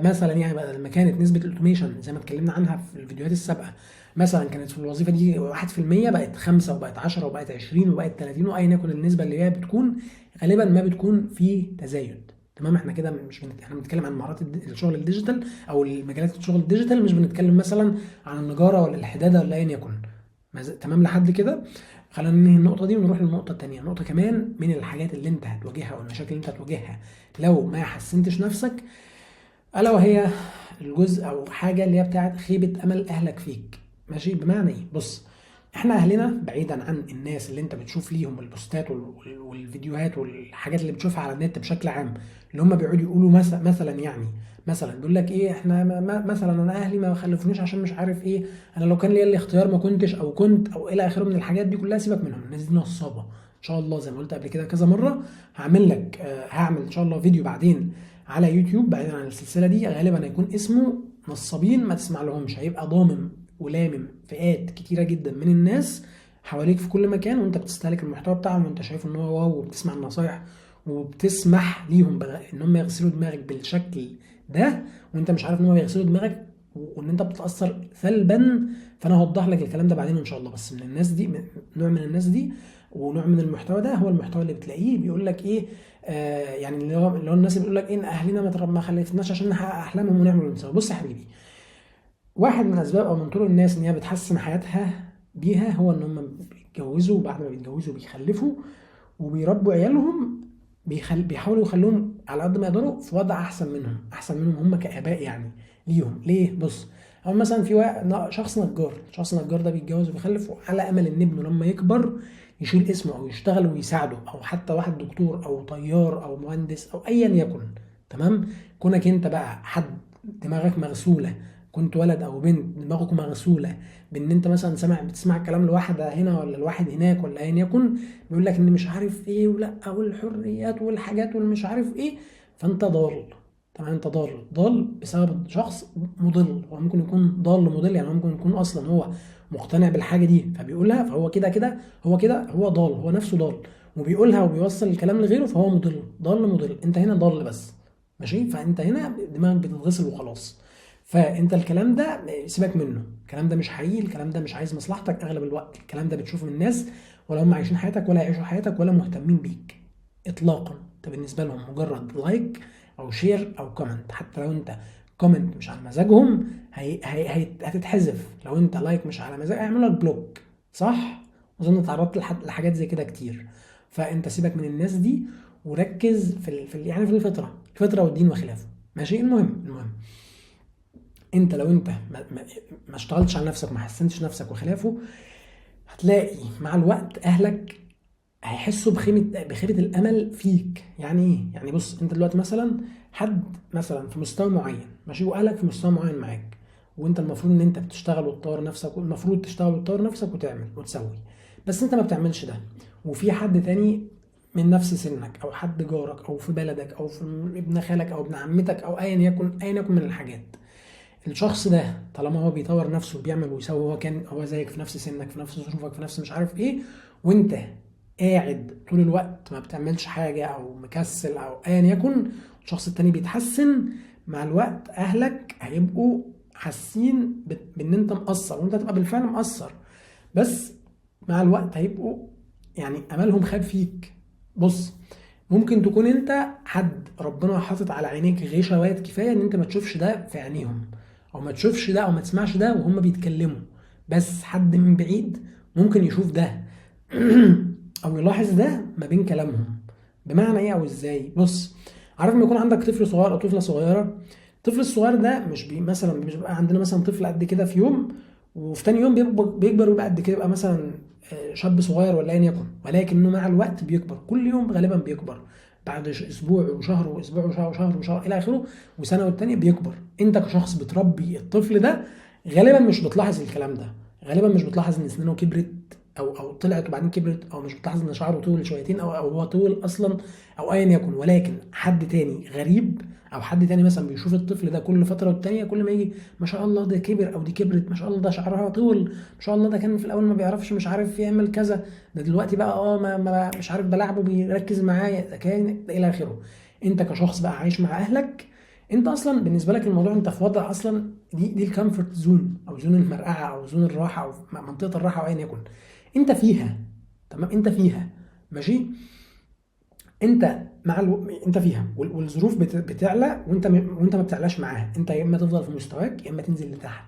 Speaker 1: مثلا يعني بدل ما كانت نسبه ال automation زي ما اتكلمنا عنها في الفيديوهات السابقة مثلا كانت في الوظيفة دي 1%، بقت 5 وبقت 10 وبقت 20 وبقت 30 وايا يكن النسبة اللي هي بتكون، غالبا ما بتكون في تزايد. تمام. احنا كده مش احنا بنتكلم عن مهارات الشغل ال digital او المجالات الشغل ال digital، مش بنتكلم مثلا عن النجاره ولا الحداده ولا ايا يكن. تمام لحد كده. خلينا ننهي النقطة دي ونروح للنقطة الثانية. نقطة كمان من الحاجات اللي انت هتواجهها او المشاكل اللي انت هتواجهها لو ما حسنتش نفسك، الا وهي الجزء او حاجة اللي هي بتاعت خيبه امل اهلك فيك. ماشي. بمعنى ايه؟ بص، احنا اهلنا بعيدا عن الناس اللي انت بتشوف ليهم البوستات والفيديوهات والحاجات اللي بتشوفها على النت بشكل عام، اللي هم بيقعدوا يقولوا مثلا يعني مثلا بيقول لك ايه، احنا مثلا انا اهلي ما خلفونيش عشان مش عارف ايه، انا لو كان ليا الاختيار ما كنتش او كنت او الى اخره من الحاجات دي كلها. سيبك منهم، الناس دي نصابه. ان شاء الله زي ما قلت قبل كده كذا مرة، هعمل لك هعمل ان شاء الله فيديو بعدين على يوتيوب بعيدا عن السلسلة دي، غالبا هيكون اسمه نصابين ما تسمع لهمش. هيبقى ضامم ولامم فئات كتيرة جدا من الناس حواليك في كل مكان، وانت بتستهلك المحتوى بتاعهم وانت شايف ان هو واو، وبتسمع النصايح وبتسمح ليهم ان هم يغسلوا دماغك بالشكل ده، وانت مش عارف ان هم بيغسلوا دماغك وان انت بتتاثر سلبا. فانا هوضح لك الكلام ده بعدين ان شاء الله. بس من الناس دي، من نوع من الناس دي ونوع من المحتوى ده، هو المحتوى اللي بتلاقيه بيقول لك ايه، يعني اللي هو الناس اللي بيقول لك ايه، ان اهلنا ما خلفناش عشان نحقق احلامهم ونعمل ونسوي. بص يا حبيبي، واحد من اسباب او من طرق الناس ان هي بتحسن حياتها بيها هو ان هم بيتجوزوا، وبعد ما بيتجوزوا بيخلفوا وبيربوا عيالهم بيحاولوا يخلوهم على قد ما يقدروا في وضع احسن منهم، احسن منهم هم كاباء يعني ليهم. ليه؟ بص، او مثلا في شخص نجار، شخص نجار ده بيتجوز وبيخلف على امل ان ابنه لما يكبر يشيل اسمه او يشتغل ويساعده، او حتى واحد دكتور او طيار او مهندس او ايا يكن، تمام؟ كونك انت بقى حد دماغك مغسوله، كنت ولد او بنت دماغك مغسوله بان انت مثلا بتسمع كلام لواحدة هنا ولا الواحد هناك ولا ايا يكن، بيقول لك ان مش عارف ايه ولا والحريات والحاجات والمش عارف ايه، فانت ضال. تمام؟ انت ضال، ضال بسبب شخص مضل. هو ممكن يكون ضال مضل، يعني ممكن يكون اصلا هو مقتنع بالحاجة دي فبيقولها، فهو كده كده هو كده هو ضال، هو نفسه ضال وبيقولها وبيوصل الكلام لغيره، فهو مضل، ضال مضل. انت هنا ضال بس، ماشي؟ فانت هنا دماغك بتتغسل وخلاص. فانت الكلام ده سيبك منه، الكلام ده مش حقيقي، الكلام ده مش عايز مصلحتك. اغلب الوقت الكلام ده بتشوفه من الناس ولا هم عايشين حياتك ولا يعيشوا حياتك ولا مهتمين بيك اطلاقا. انت بالنسبة لهم مجرد like او share او comment. حتى لو انت comment مش على مزاجهم هتتحذف. لو انت like مش على مزاجك هيعملوا لك block، صح؟ اظن اتعرضت لحاجات زي كده كتير. فانت سيبك من الناس دي وركز يعني في الفطرة، الفطرة والدين وخلافه، ماشي؟ المهم انت لو انت ما اشتغلتش على نفسك، ما حسنتش نفسك وخلافه، هتلاقي مع الوقت اهلك هيحسوا بخيبة الامل فيك. يعني ايه؟ يعني بص، انت دلوقتي مثلا حد مثلا في مستوى معين، ماشي، واهلك في مستوى معين معاك، وانت المفروض ان انت بتشتغل وتطور نفسك، والمفروض تشتغل وتطور نفسك وتعمل وتسوي، بس انت ما بتعملش ده. وفي حد تاني من نفس سنك او حد جارك او في بلدك او في ابن خالك او ابن عمتك او ايا يكن، ايا يكن من الحاجات، الشخص ده طالما هو بيطور نفسه وبيعمل ويسوي، هو كان هو زيك في نفس سنك في نفس ظروفك في نفس مش عارف ايه، وانت قاعد طول الوقت ما بتعملش حاجة او مكسل او ايا يكن، الشخص التاني بيتحسن مع الوقت، اهلك هيبقوا حاسين بان انت مقصر، وانت هتبقى بالفعل مقصر، بس مع الوقت هيبقوا املهم خاب فيك. بص، ممكن تكون انت حد ربنا حاطط على عينيك غشاوات كفاية ان انت ما تشوفش ده في عينيهم، او ما تشوفش ده او ما تسمعش ده وهم بيتكلموا، بس حد من بعيد ممكن يشوف ده او يلاحظ ده ما بين كلامهم. بمعنى ايه او ازاي؟ بص، عارف لما يكون عندك طفل صغير او طفله صغيرة، الطفل الصغير ده مش بي مثلا مش بيبقى عندنا مثلا طفل قد كده في يوم، وفي تاني يوم بيكبر ويبقى قد كده، يبقى مثلا شاب صغير ولا ايا يكن، ولكنه مع الوقت بيكبر، كل يوم غالبا بيكبر، بعد اسبوع وشهر واسبوع وشهر وشهر وشهر الى اخره، وسنة والتانية بيكبر. انت كشخص بتربي الطفل ده غالبا مش بتلاحظ الكلام ده، غالبا مش بتلاحظ ان اسنانه كبرت او طلعت وبعدين كبرت، او مش بتلاحظ ان شعره طول شويتين او هو طول اصلا او ايا يكن. ولكن حد تاني غريب او حد تاني مثلا بيشوف الطفل ده كل فترة والتانية، كل ما يجي ما شاء الله ده كبر او دي كبرت، ما شاء الله ده شعرها طول، ما شاء الله ده كان في الاول ما بيعرفش مش عارف يعمل كذا، ده دلوقتي بقى ما مش عارف بلاعبه بيركز معايا، ده كان الى اخره. انت كشخص بقى عايش مع اهلك، انت اصلا بالنسبة لك الموضوع انت في وضع اصلا دي ال comfort zone او zone المرقعه او zone الراحة او منطقة الراحة او ايا يكن انت فيها، تمام؟ انت فيها، ماشي؟ انت مع انت فيها والظروف بتعلى وانت ما بتعلاش معاها، انت يا اما تفضل في مستواك يا اما تنزل لتحت.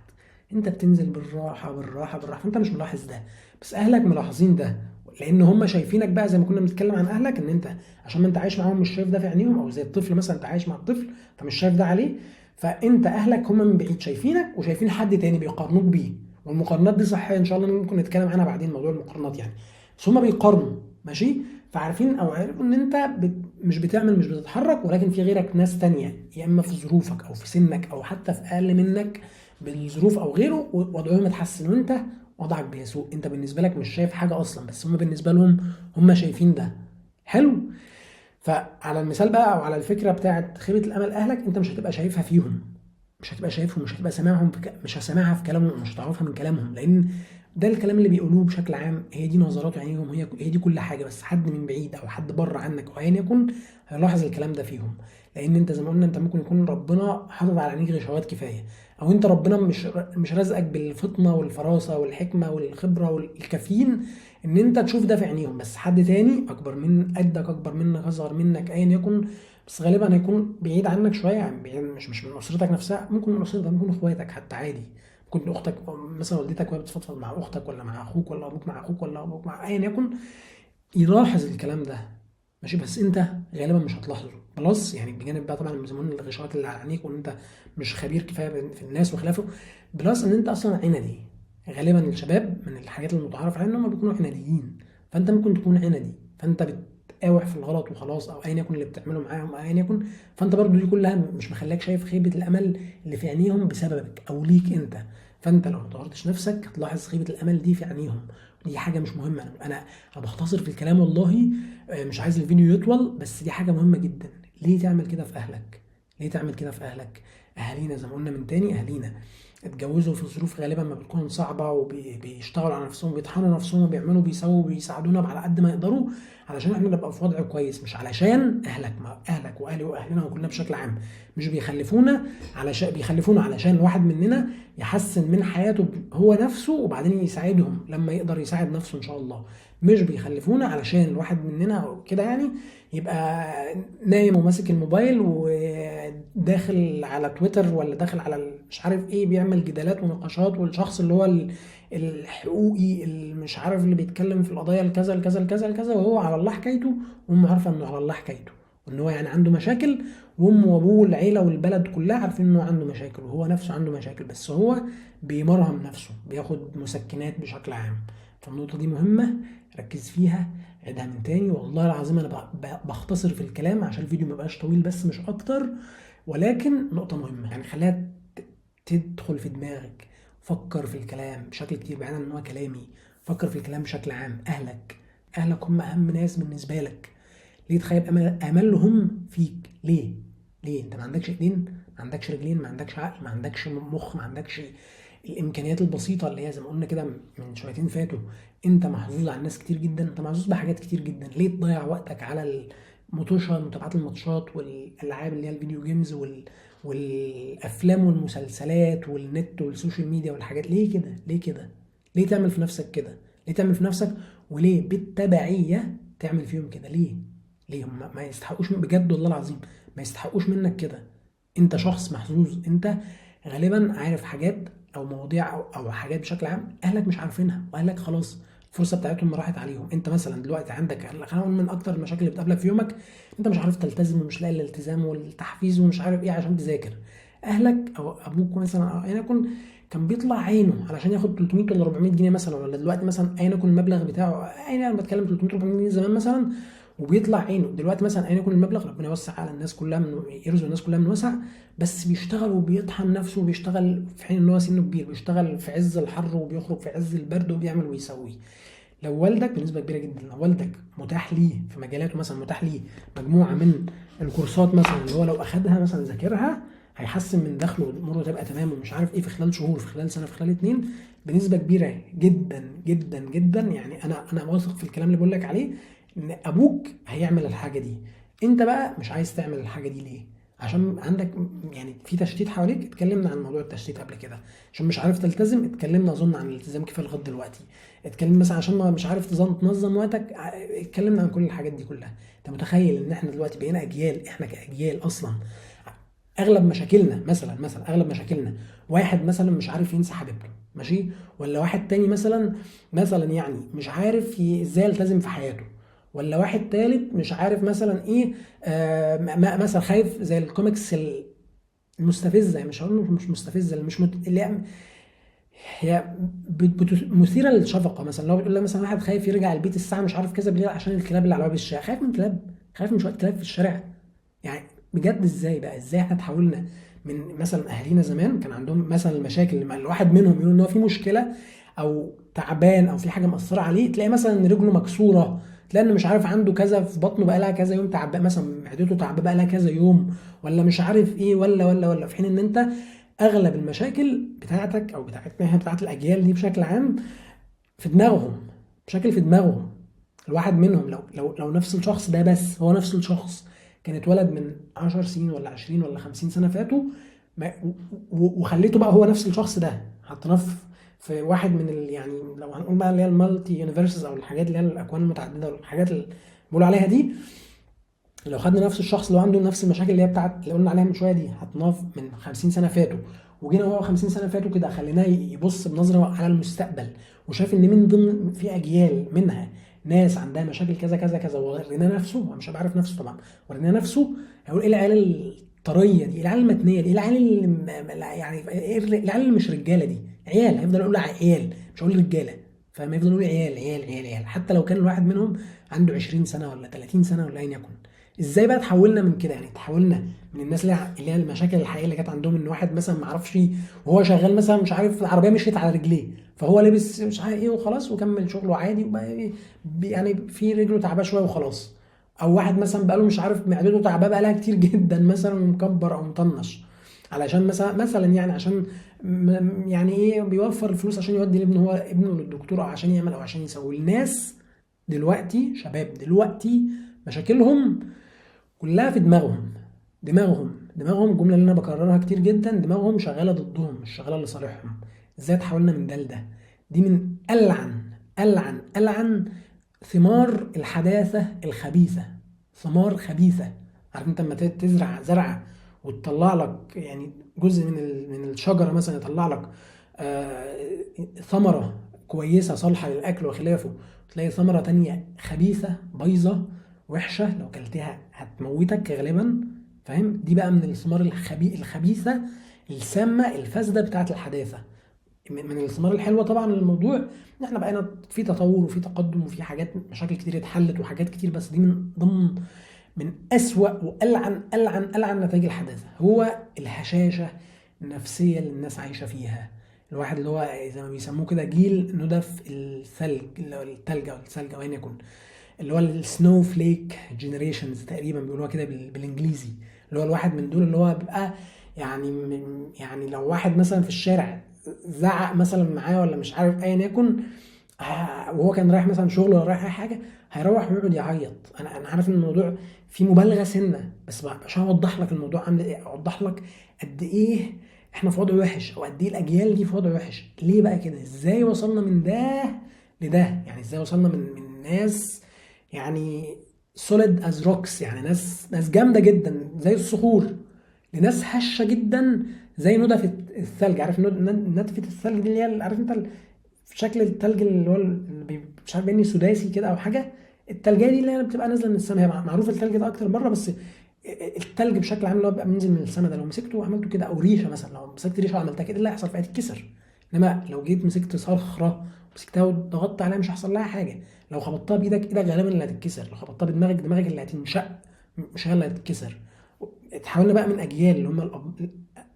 Speaker 1: انت بتنزل بالراحة بالراحة بالراحة، فانت مش ملاحظ ده، بس اهلك ملاحظين ده، لان هم شايفينك بقى زي ما كنا بنتكلم عن اهلك ان انت عشان ما انت عايش معاهم مش شايف ده في عينيهم، او زي الطفل مثلا انت عايش مع الطفل فمش شايف ده عليه، فانت اهلك هم من بعيد شايفينك وشايفين حد تاني بيقارنوك بيه، والمقارنات دي صحية ان شاء الله ممكن نتكلم عنها بعدين موضوع المقارنات يعني، بس هم بيقارنوا، ماشي؟ فعارفين او عرفوا ان انت مش بتعمل مش بتتحرك، ولكن في غيرك ناس تانية يا اما في ظروفك او في سنك او حتى في اقل منك بالظروف او غيره وضعهم اتحسن وانت وضعك بيسوء، انت بالنسبة لك مش شايف حاجة اصلا، بس هم بالنسبة لهم هم شايفين ده. حلو. فعلى المثال بقى او على الفكرة بتاعت خيبه الامل اهلك، انت مش هتبقى شايفها فيهم، مش هتبقى شايفهم، مش هتبقى سامعهم في مش هسامعها في كلامهم، مش هتعرفها من كلامهم، لان ده الكلام اللي بيقولوه بشكل عام، هي دي نظرات عينيهم، هي دي كل حاجة، بس حد من بعيد او حد بره عنك او ايا يكن هيلاحظ الكلام ده فيهم، لان انت زي ما قلنا انت ممكن يكون ربنا حاطط على عينيك غشاوات كفاية، او انت ربنا مش رازقك بالفطنه والفراسه والحكمة والخبرة والكافيين ان انت تشوف ده في عينيهم، بس حد تاني اكبر من قدك، اكبر منك، اصغر منك، ايا يكن، بس غالبا هيكون بعيد عنك شوية، يعني بعيد مش من اسرتك نفسها، ممكن من اسرتك، ممكن اخواتك حتى عادي، ممكن اختك مثلا والدتك وهي بتفضفض مع اختك ولا مع اخوك ولا ابوك مع اخوك ولا ابوك مع ايا يكن، يلاحظ الكلام ده، ماشي؟ بس انت غالبا مش هتلاحظه. plus يعني بجانب بقى طبعا بيسموه الغشاوات اللي على عينيك، وان انت مش خبير كفاية في الناس وخلافه، plus ان انت اصلا عندي. غالبا الشباب من الحاجات المتعارف عليها ان هم بيكونوا عناديين، فانت ممكن تكون عندي، فانت بتقاوح في الغلط وخلاص، او ايا يكن اللي بتعمله معاهم ايا يكن. فانت برضو دي كلها مش مخليك شايف خيبه الامل اللي في عينيهم بسببك او ليك انت. فانت لو ما طورتش نفسك هتلاحظ خيبه الامل دي في عينيهم، دي حاجة مش مهمة. انا بختصر في الكلام والله، مش عايز الفيديو يطول، بس دي حاجة مهمة جدا. ليه تعمل كده في اهلك؟ ليه تعمل كده في اهلك؟ اهالينا زي ما قلنا من تاني، اهالينا اتجوزوا في ظروف غالبا ما بتكون صعبة، وبيشتغلوا على نفسهم، بيطحنوا نفسهم، وبيعملوا بيسووا، بيساعدونا على قد ما يقدروا علشان احنا نبقى في وضع كويس، مش علشان اهلك، ما اهلك واهلي واهلنا وكلنا بشكل عام مش بيخلفونا علشان بيخلفونا علشان الواحد مننا يحسن من حياته هو نفسه، وبعدين يساعدهم لما يقدر يساعد نفسه ان شاء الله. مش بيخلفونا علشان الواحد مننا كده يعني يبقى نايم وماسك الموبايل وداخل على تويتر ولا داخل على مش عارف ايه، بيعمل جدالات ونقاشات، والشخص اللي هو الحقوقي اللي مش عارف اللي بيتكلم في القضايا الكذا الكذا الكذا الكذا، وهو على الله حكايته، وامه عارفه انه على الله حكايته، وان هو يعني عنده مشاكل، وامه وابوه والعيلة والبلد كلها عارفين انه عنده مشاكل، وهو نفسه عنده مشاكل، بس هو بيمرهم نفسه، بياخد مسكنات بشكل عام. فالنقطه دي مهمة، ركز فيها، عيدها من تاني. والله العظيم انا بختصر في الكلام عشان الفيديو ما يبقاش طويل بس مش اكتر، ولكن نقطة مهمة يعني خليها تدخل في دماغك. فكر في الكلام بشكل كتير، بعيدا عن ان هو كلامي، فكر في الكلام بشكل عام. اهلك هم اهم ناس بالنسبة لك. ليه تخيب املهم فيك؟ ليه؟ ليه؟ انت ما عندكش ايدين، ما عندكش رجلين، ما عندكش عقل، ما عندكش مخ، ما عندكش الامكانيات البسيطة اللي هي زي ما قلنا كده من شويتين فاتوا. انت محظوظ على الناس كتير جدا، انت محظوظ بحاجات كتير جدا. ليه تضيع وقتك على المطوشه، متابعه الماتشات والالعاب اللي هي ال video games والافلام والمسلسلات والنت وال social media والحاجات؟ ليه كده؟ ليه كده؟ ليه تعمل في نفسك كده؟ ليه تعمل في نفسك؟ وليه بالتبعيه تعمل فيهم كده؟ ليه؟ ليه هم ما يستحقوش بجد، والله العظيم ما يستحقوش منك كده. انت شخص محظوظ، انت غالبا عارف حاجات او مواضيع او حاجات بشكل عام اهلك مش عارفينها، واهلك خلاص الفرصة بتاعتهم راحت عليهم. انت مثلا دلوقتي عندك، خلينا نقول من اكتر المشاكل اللي بتقابلك في يومك، انت مش عارف تلتزم ومش لاقي الالتزام والتحفيز ومش عارف ايه عشان تذاكر. اهلك او ابوك مثلا او ايا يكن كان بيطلع عينه علشان ياخد 300 ولا 400 جنيه مثلا، ولا دلوقتي مثلا ايا يكن المبلغ بتاعه، ايا انا بتكلم 300 400 جنيه زمان مثلا، وبيطلع عينه دلوقتي مثلا ايا يكن المبلغ، ربنا يوسع على الناس كلها، من يرزق الناس كلها من وسع، بس بيشتغل وبيطحن نفسه وبيشتغل في حين ان هو سنة كبير، بيشتغل في عز الحر وبيخرج في عز البرد وبيعمل ويسوي. لو والدك بنسبة كبيرة جدا، لو والدك متاح ليه في مجالاته مثلا، متاح ليه مجموعة من الكورسات مثلا اللي هو لو اخدها مثلا ذاكرها هيحسن من دخله واموره تبقى تمام ومش عارف ايه في خلال شهور، في خلال سنة، في خلال 2، بنسبة كبيرة جدا جدا جدا. يعني انا واثق في الكلام اللي بقول لك عليه، ان ابوك هيعمل الحاجة دي. انت بقى مش عايز تعمل الحاجة دي ليه؟ عشان عندك يعني في تشتيت حواليك. اتكلمنا عن موضوع التشتيت قبل كده، عشان مش عارف تلتزم، اتكلمنا اظن عن الالتزام كفاية لغاية دلوقتي. اتكلمنا مثلا عشان ما مش عارف تنظم وقتك، اتكلمنا عن كل الحاجات دي كلها. انت متخيل ان احنا دلوقتي بقينا اجيال، احنا كاجيال اصلا اغلب مشاكلنا مثلا اغلب مشاكلنا واحد مثلا مش عارف ينسى حبيبته، ماشي، ولا واحد تاني مثلا يعني مش عارف ازاي يلتزم في حياته، ولا واحد تالت مش عارف مثلا ايه، مثلا خايف زي الكوميكس المستفزه، مش هقول مش مستفزة، اللي مش اللي هي مثيرة للشفقه. مثلا لو بتقول لها مثلا واحد خايف يرجع البيت الساعة مش عارف كذا بالليل عشان الكلاب اللي على باب الشارع، خايف من كلاب، خايف من شوية كلاب في الشارع. يعني بجد ازاي بقى، ازاي احنا تحولنا من مثلا اهالينا زمان كان عندهم مثلا المشاكل لما الواحد منهم يقول ان هو في مشكلة او تعبان او في حاجة مأثره عليه، تلاقي مثلا ان رجله مكسورة، تلاقي انه مش عارف عنده كذا في بطنه بقى لها كذا يوم تعبان، مثلا معدته تعبانة بقى لها كذا يوم، ولا مش عارف ايه، ولا ولا ولا. في حين ان انت اغلب المشاكل بتاعتك او بتاعتنا احنا بتاعت الاجيال دي بشكل عام في دماغهم، مشاكل في دماغهم. الواحد منهم لو نفس الشخص ده، بس هو نفس الشخص كان اتولد من 10 سنين ولا 20 ولا 50 سنة فاتوا، وخليته بقى هو نفس الشخص ده، حطيناه في واحد من يعني لو هنقول بقى اللي هي ال multi universes او الحاجات اللي هي الاكوان المتعددة والحاجات اللي بيقولوا عليها دي، لو خدنا نفس الشخص اللي عنده نفس المشاكل اللي هي بتاعت اللي قلنا عليها من شوية دي، حطيناه من 50 سنة فاتوا، وجينا هو 50 سنة فاتوا كده خليناه يبص بنظره على المستقبل، وشاف ان من ضمن في اجيال منها ناس عندها مشاكل كذا كذا كذا، وريناه نفسه، هو مش هيبقى عارف نفسه طبعا، وريناه نفسه هيقول ايه العيال الطريه دي، ايه العيال المتنيه دي، ايه العيال اللي يعني ايه العيال اللي مش رجاله دي، عيال. هيفضل يقول عيال، مش هقول رجاله، فاهم؟ هيفضل يقول عيال عيال عيال عيال، حتى لو كان الواحد منهم عنده 20 سنة ولا 30 سنة ولا ايا يكن. ازاي بقى تحولنا من كده؟ يعني تحولنا من الناس اللي هي المشاكل الحقيقية اللي كانت عندهم، ان واحد مثلا ما اعرفش وهو شغال مثلا مش عارف العربية مشيت على رجليه، فهو لبس مش عارف ايه وخلاص وكمل شغله عادي، وبقى يعني في رجله تعباه شوية وخلاص. او واحد مثلا بقاله مش عارف معدته تعباه بقالها كتير جدا مثلا، ومكبر او مطنش علشان مثلا يعني عشان يعني ايه بيوفر الفلوس عشان يودي لابنه، هو ابنه للدكتور، او عشان يعمل او عشان يسوي. الناس دلوقتي، شباب دلوقتي مشاكلهم كلها في دماغهم، دماغهم، الجملة اللي انا بكررها كتير جدا، دماغهم شغالة ضدهم مش شغالة لصالحهم. ازاي تحولنا من ده لده؟ دي من ألعن ألعن ألعن ثمار الحداثة الخبيثة، ثمار خبيثة. عارف انت لما تزرع زرعة وتطلع لك يعني جزء من الشجرة مثلا، يطلع لك ثمرة كويسة صالحة للأكل وخلافه، تلاقي ثمرة تانية خبيثة بايظة وحشة لو كلتها هتموتك غالبا، فاهم؟ دي بقى من الثمار الخبيثة السامة الفاسدة بتاعت الحداثة. من الثمار الحلوة طبعا للموضوع ان احنا بقينا في تطور وفي تقدم وفي حاجات مشاكل كتير اتحلت وحاجات كتير، بس دي من ضمن من أسوأ وألعن ألعن ألعن نتائج الحداثة، هو الهشاشة النفسية اللي الناس عايشة فيها. الواحد اللي هو زي ما بيسموه كده جيل ندف الثلج، اللي هو التلج أو الثلج أو أيا يكن، اللي هو ال snowflake generations تقريبا بيقولوها كده بالانجليزي، اللي هو الواحد من دول اللي هو بيبقى يعني لو واحد مثلا في الشارع زعق مثلا معاه ولا مش عارف ايا يكن، وهو كان رايح مثلا شغل ولا رايح اي حاجة، هيروح ويقعد يعيط. انا عارف ان الموضوع فيه مبالغه سنة، بس عشان اوضح لك الموضوع عامل ايه، اوضح لك قد ايه احنا في وضع وحش، او قد ايه الاجيال دي في وضع وحش. ليه بقى كده؟ ازاي وصلنا من ده لده؟ يعني ازاي وصلنا من ناس يعني solid as rocks، يعني ناس جامدة جدا زي الصخور، لناس هشه جدا زي ندفه الثلج. عارف ندفه الثلج دي اللي هي عارف انت في شكل التلج اللي هو اللي مش عارف بيني سداسي كده او حاجة، التلجيه دي اللي هي بتبقى نازله من السماء، هي معروف التلج ده اكتر بره، بس التلج بشكل عام اللي هو بيبقى بينزل من السماء ده لو مسكته وعملته كده، او ريشه مثلا لو مسكت ريشه وعملتها كده ايه اللي هيحصل فيها؟ هتتكسر. انما لو جيت مسكت صخرة مسكتها وضغطت عليها مش هيحصل لها حاجة، لو خبطتها بايدك ايدك غالبا اللي هتتكسر، لو خبطتها بدماغك دماغك اللي هتنشق مش هي اللي هتتكسر. اتحولنا بقى من اجيال اللي هم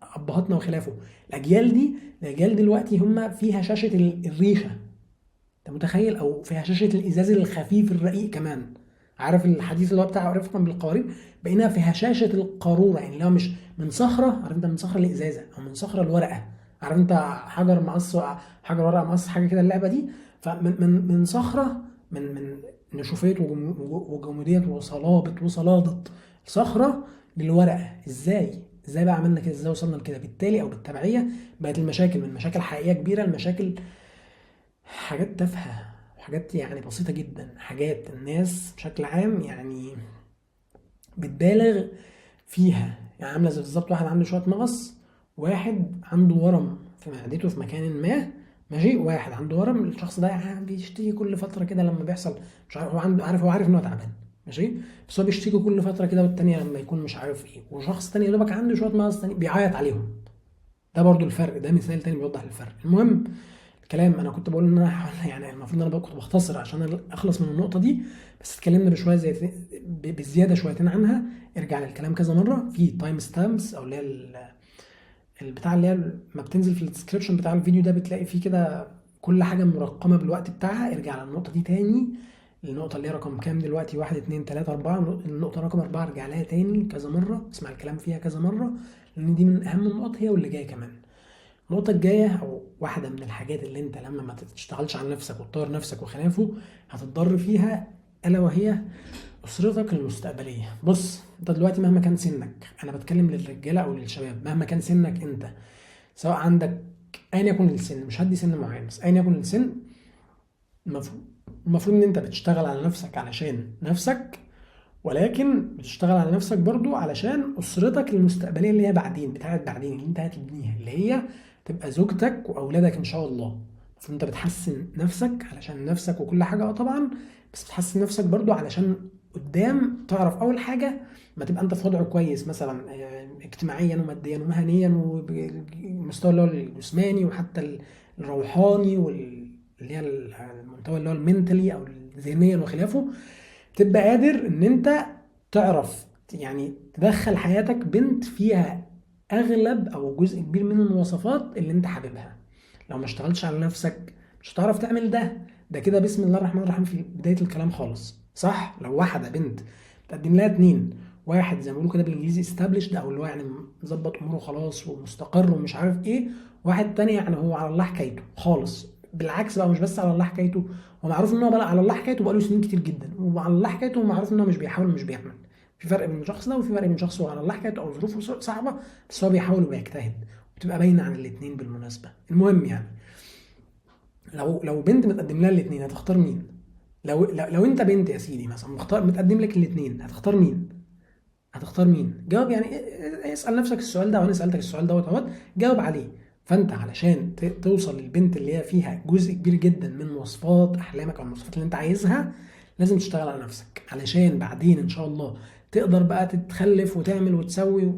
Speaker 1: ابهاتنا وخلافه، الاجيال دي الاجيال دلوقتي هم في هشاشة الريشة، انت متخيل؟ او في هشاشة الازاز الخفيف الرقيق كمان. عارف الحديث اللي هو بتاع رفقا بالقوارير؟ بقينا في هشاشة القاروره، يعني اللي هو مش من صخرة، عارف انت، من صخرة لازازه او من صخرة لورقه، عارف انت حجر مقص حجر ورقة مقص حاجة كده اللعبة دي. فمن من من صخرة، من نشوفيه وجموديه وصلابه وصلاده صخرة للورقه. ازاي بقى عملنا كده؟ ازاي وصلنا لكده؟ بالتالي او بالتبعيه بقت المشاكل من مشاكل حقيقية كبيرة لمشاكل حاجات تافهة وحاجات يعني بسيطة جدا، حاجات الناس بشكل عام يعني بتبالغ فيها. يعني عامله زي بالظبط واحد عنده شوية مغص، واحد عنده ورم في معدته في مكان ما، ماشي، واحد عنده ورم، الشخص ده يعني بيشتكي كل فترة كده لما بيحصل مش عارف، هو عنده عارف، هو عارف ان هو تعبان ماشي، بس هو بيشتكي كل فترة كده، والتانية لما يكون مش عارف ايه، وشخص تاني يا دوبك عنده شوية مغص تاني بيعيط عليهم. ده برضو الفرق، ده مثال تاني بيوضح الفرق. المهم الكلام انا كنت بقول ان انا يعني المفروض ان انا كنت بختصر عشان اخلص من النقطة دي، بس اتكلمنا بشوية زي بزيادة شويتين عنها. ارجع للكلام كذا مرة في timestamps، او اللي هي البتاع اللي هي ما بتنزل في ال description بتاع الفيديو ده، بتلاقي فيه كده كل حاجة مرقمه بالوقت بتاعها. ارجع للنقطة دي تاني، النقطة اللي هي رقم كام دلوقتي؟ 1 2 3 4، النقطة رقم 4 ارجع لها تاني كذا مرة، اسمع الكلام فيها كذا مرة، لان دي من اهم النقط هي واللي جاية كمان. النقطة الجاية أو واحدة من الحاجات اللي أنت لما ما تشتغلش على نفسك وتطور نفسك وخلافه هتتضر فيها، ألا وهي أسرتك المستقبلية. بص أنت دلوقتي مهما كان سنك، أنا بتكلم للرجالة أو للشباب، مهما كان سنك أنت، سواء عندك أيا يكن السن، مش هدي سن معين، بس أيا يكن السن، المفروض إن أنت بتشتغل على نفسك علشان نفسك، ولكن بتشتغل على نفسك برضو علشان أسرتك المستقبلية اللي هي بعدين، بتاعت بعدين اللي أنت هتبنيها، اللي هي تبقى زوجتك وأولادك إن شاء الله. فانت بتحسن نفسك علشان نفسك وكل حاجة، طبعا، بس بتحسن نفسك برضو علشان قدام تعرف اول حاجة ما تبقى انت في وضع كويس مثلا اجتماعيا وماديا ومهنيا والمستوى اللي هو الجسماني وحتى الروحاني واللي هي المستوى اللي هو ال mentally او ذهنيا وخلافه، تبقى قادر ان انت تعرف يعني تدخل حياتك بنت فيها اغلب او جزء كبير من المواصفات اللي انت حاببها. لو ما اشتغلتش على نفسك مش هتعرف تعمل ده. ده كده بسم الله الرحمن الرحيم في بداية الكلام خالص، صح؟ لو واحدة بنت تقدم لها اتنين، واحد زي ما بيقولوا كده بالانجليزي established او اللي هو يعني مظبط اموره خلاص ومستقر ومش عارف ايه، واحد تاني يعني هو على الله حكايته خالص. بالعكس بقى، مش بس على الله حكايته، هو معروف ان هو بقى على الله حكايته بقاله سنين كتير جدا، وعلى الله حكايته ومعروف ان هو مش بيحاول ومش بيعمل. في فرق بين الشخص ده وفي فرق بين شخص هو على الله حكايته او ظروفه صعبة بس هو بيحاول وبيجتهد، وبتبقى باينة عن الاثنين بالمناسبة. المهم يعني لو بنت متقدم لها الاثنين هتختار مين؟ لو انت بنت يا سيدي مثلا مختار متقدم لك الاثنين هتختار مين؟ هتختار مين؟ جاوب يعني، اسال نفسك السؤال ده، وانا سالتك السؤال دوت اهوت، جاوب عليه. فانت علشان توصل للبنت اللي هي فيها جزء كبير جدا من مواصفات احلامك او المواصفات اللي انت عايزها، لازم تشتغل على نفسك علشان بعدين ان شاء الله تقدر بقى تتخلف وتعمل وتسوي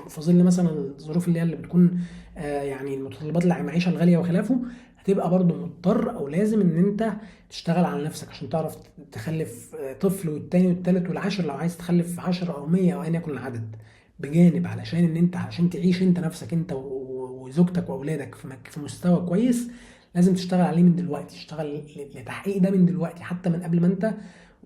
Speaker 1: في ظل مثلا الظروف اللي هي اللي بتكون يعني المتطلبات المعيشة الغالية وخلافه. هتبقى برضو مضطر او لازم ان انت تشتغل على نفسك عشان تعرف تخلف طفل والتاني والتالت والعاشر، لو عايز تخلف 10 او 100 او ايا يكن العدد. بجانب علشان ان انت عشان تعيش انت نفسك انت وزوجتك واولادك في مستوى كويس، لازم تشتغل عليه من دلوقتي، تشتغل لتحقيق ده من دلوقتي، حتى من قبل ما انت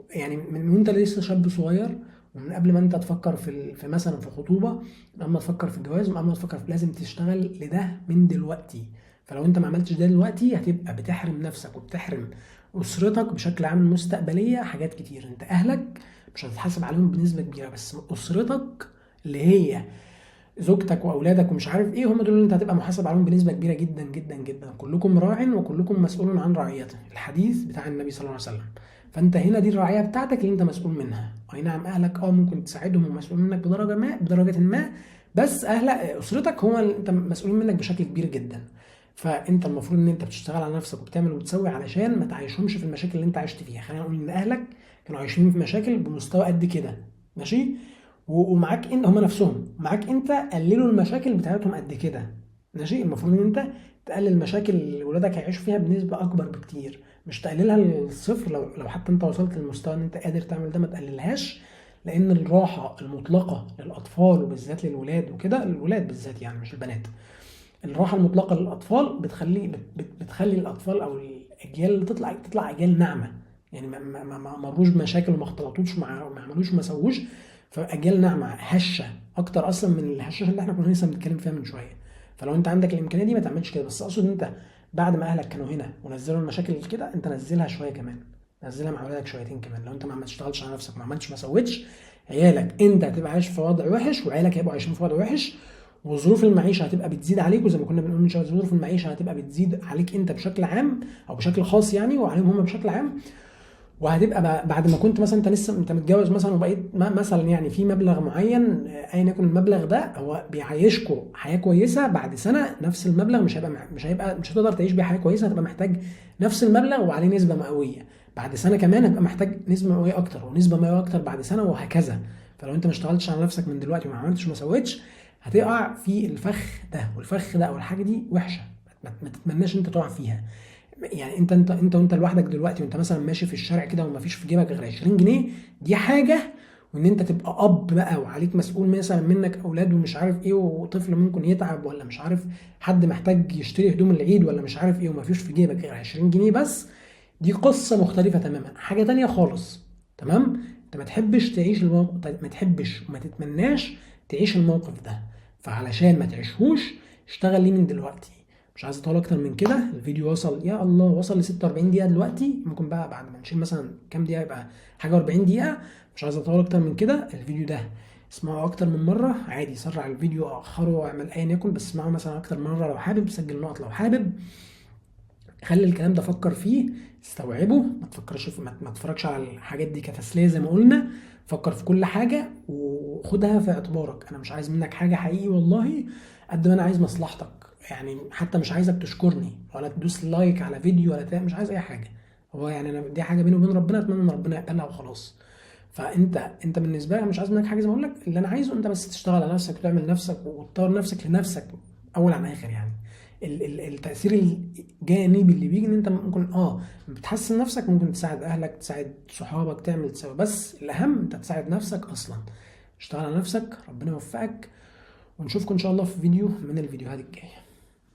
Speaker 1: يعني من وانت لسه شاب صغير، ومن قبل ما انت تفكر في مثلا في خطوبه، من قبل ما تفكر في الجواز، من قبل ما تفكر في، لازم تشتغل لده من دلوقتي. فلو انت ما عملتش ده دلوقتي هتبقى بتحرم نفسك وبتحرم اسرتك بشكل عام المستقبلية حاجات كتير. انت اهلك مش هتتحاسب عليهم بنسبة كبيرة، بس اسرتك اللي هي زوجتك واولادك ومش عارف ايه، هم دول اللي انت هتبقى محاسب عليهم بنسبة كبيرة جدا جدا جدا. كلكم راع وكلكم مسؤول عن رعيته، الحديث بتاع النبي صلى الله عليه وسلم. فانت هنا دي الرعية بتاعتك اللي انت مسؤول منها. اي نعم اهلك ممكن تساعدهم ومسؤول منك بدرجة ما، بس اهل اسرتك هو اللي انت مسؤول منك بشكل كبير جدا. فانت المفروض ان انت بتشتغل على نفسك وبتعمل وبتسوي علشان ما تعيشهمش في المشاكل اللي انت عشت فيها. خلينا نقول ان اهلك كانوا عايشين في مشاكل بمستوى قد كده، ماشي، ومعاك انت هم نفسهم معاك انت قللوا المشاكل بتاعتهم قد كده، ماشي. المفروض ان انت تقلل المشاكل اللي ولادك هيعيشوا فيها بنسبة اكبر بكتير، مش تقللها للصفر. لو حتى انت وصلت للمستوى ان انت قادر تعمل ده ما تقللهاش، لان الراحة المطلقة للاطفال وبالذات للولاد وكده، الولاد بالذات يعني مش البنات، الراحة المطلقة للاطفال بتخلي الاطفال او الاجيال اللي تطلع اجيال ناعمة، يعني ما مروش بمشاكل وما اختلطوش مع ما عملوش وما سووش، فاجيال ناعمة هشه اكتر اصلا من الهشاشه اللي احنا كنا لسه بنتكلم فيها من شوية. فلو انت عندك الامكانية دي ما تعملش كده. بس اقصد انت بعد ما اهلك كانوا هنا ونزلوا المشاكل كده، انت نزلها شوية كمان، نزلها مع اولادك شويتين كمان. لو انت ما تشتغلش على نفسك، ما عملتش ما سويتش، عيالك انت هتبقى عايش في وضع وحش، وعيالك هيبقوا عايشين في وضع وحش، وظروف المعيشة هتبقى بتزيد عليك. وزي ما كنا بنقول من شوية، ظروف المعيشة هتبقى بتزيد عليك انت بشكل عام او بشكل خاص يعني، وعليهم هم بشكل عام. وهتبقى بعد ما كنت مثلا انت لسه انت متجوز مثلا وبقيت مثلا يعني في مبلغ معين، ايا يكن المبلغ ده هو بيعيشكوا حياة كويسة، بعد سنة نفس المبلغ مش هيبقى مش هيبقى مش هتقدر تعيش بيه حياة كويسة، هتبقى محتاج نفس المبلغ وعليه نسبه مئوية. بعد سنة كمان هتبقى محتاج نسبه مئوية اكتر ونسبه مئوية اكتر بعد سنة، وهكذا. فلو انت ما اشتغلتش على نفسك من دلوقتي وما عملتش وما سويتش، هتقع في الفخ ده، والفخ ده او الحاجة دي وحشة، ما تتمناش انت تقع فيها. يعني انت انت انت وانت لوحدك دلوقتي، وانت مثلا ماشي في الشارع كده وما فيش في جيبك غير 20 جنيه، دي حاجة. وان انت تبقى اب بقى وعليك مسؤول مثلا منك اولاد ومش عارف ايه، وطفل ممكن يتعب، ولا مش عارف حد محتاج يشتري هدوم العيد ولا مش عارف ايه، وما فيش في جيبك غير 20 جنيه بس، دي قصة مختلفة تماما، حاجة تانية خالص. تمام؟ انت ما تحبش تعيش الموقف، ما تحبش وما تتمناش تعيش الموقف ده، فعلشان ما تعيشهوش اشتغل ليه من دلوقتي. مش عايز اطول اكتر من كده، الفيديو وصل يا الله وصل ل 46 دقيقة دلوقتي، ممكن بقى بعد ما نشيل مثلا كام دقيقة يبقى حاجة 40 دقيقة. مش عايز اطول اكتر من كده، الفيديو ده اسمعه اكتر من مرة عادي، سرع الفيديو اخره اعمل ايا يكن، بس اسمعه مثلا اكتر من مرة لو حابب، سجل نقط لو حابب، خلي الكلام ده فكر فيه، استوعبه، ما تفكرش في، ما تتفرجش على الحاجات دي كتسلية زي ما قلنا، فكر في كل حاجة وخدها في اعتبارك. انا مش عايز منك حاجة حقيقي والله قد ما انا عايز مصلحتك. يعني حتى مش عايزك تشكرني ولا تدوس like على فيديو ولا مش عايز اي حاجه. هو يعني انا دي حاجة بيني وبين ربنا، اتمنى ان ربنا يقبلها وخلاص. فانت بالنسبة لي مش عايز منك حاجه، زي ما اقول لك اللي انا عايزه انت بس تشتغل على نفسك وتعمل نفسك وتطور نفسك لنفسك اول عن اخر. يعني التاثير الجانبي اللي بيجي ان انت ممكن بتحسن نفسك، ممكن تساعد اهلك، تساعد صحابك، تعمل تساوي، بس الاهم انت تساعد نفسك اصلا. اشتغل على نفسك، ربنا يوفقك، ونشوفكم ان شاء الله في فيديو من الفيديوهات الجاية.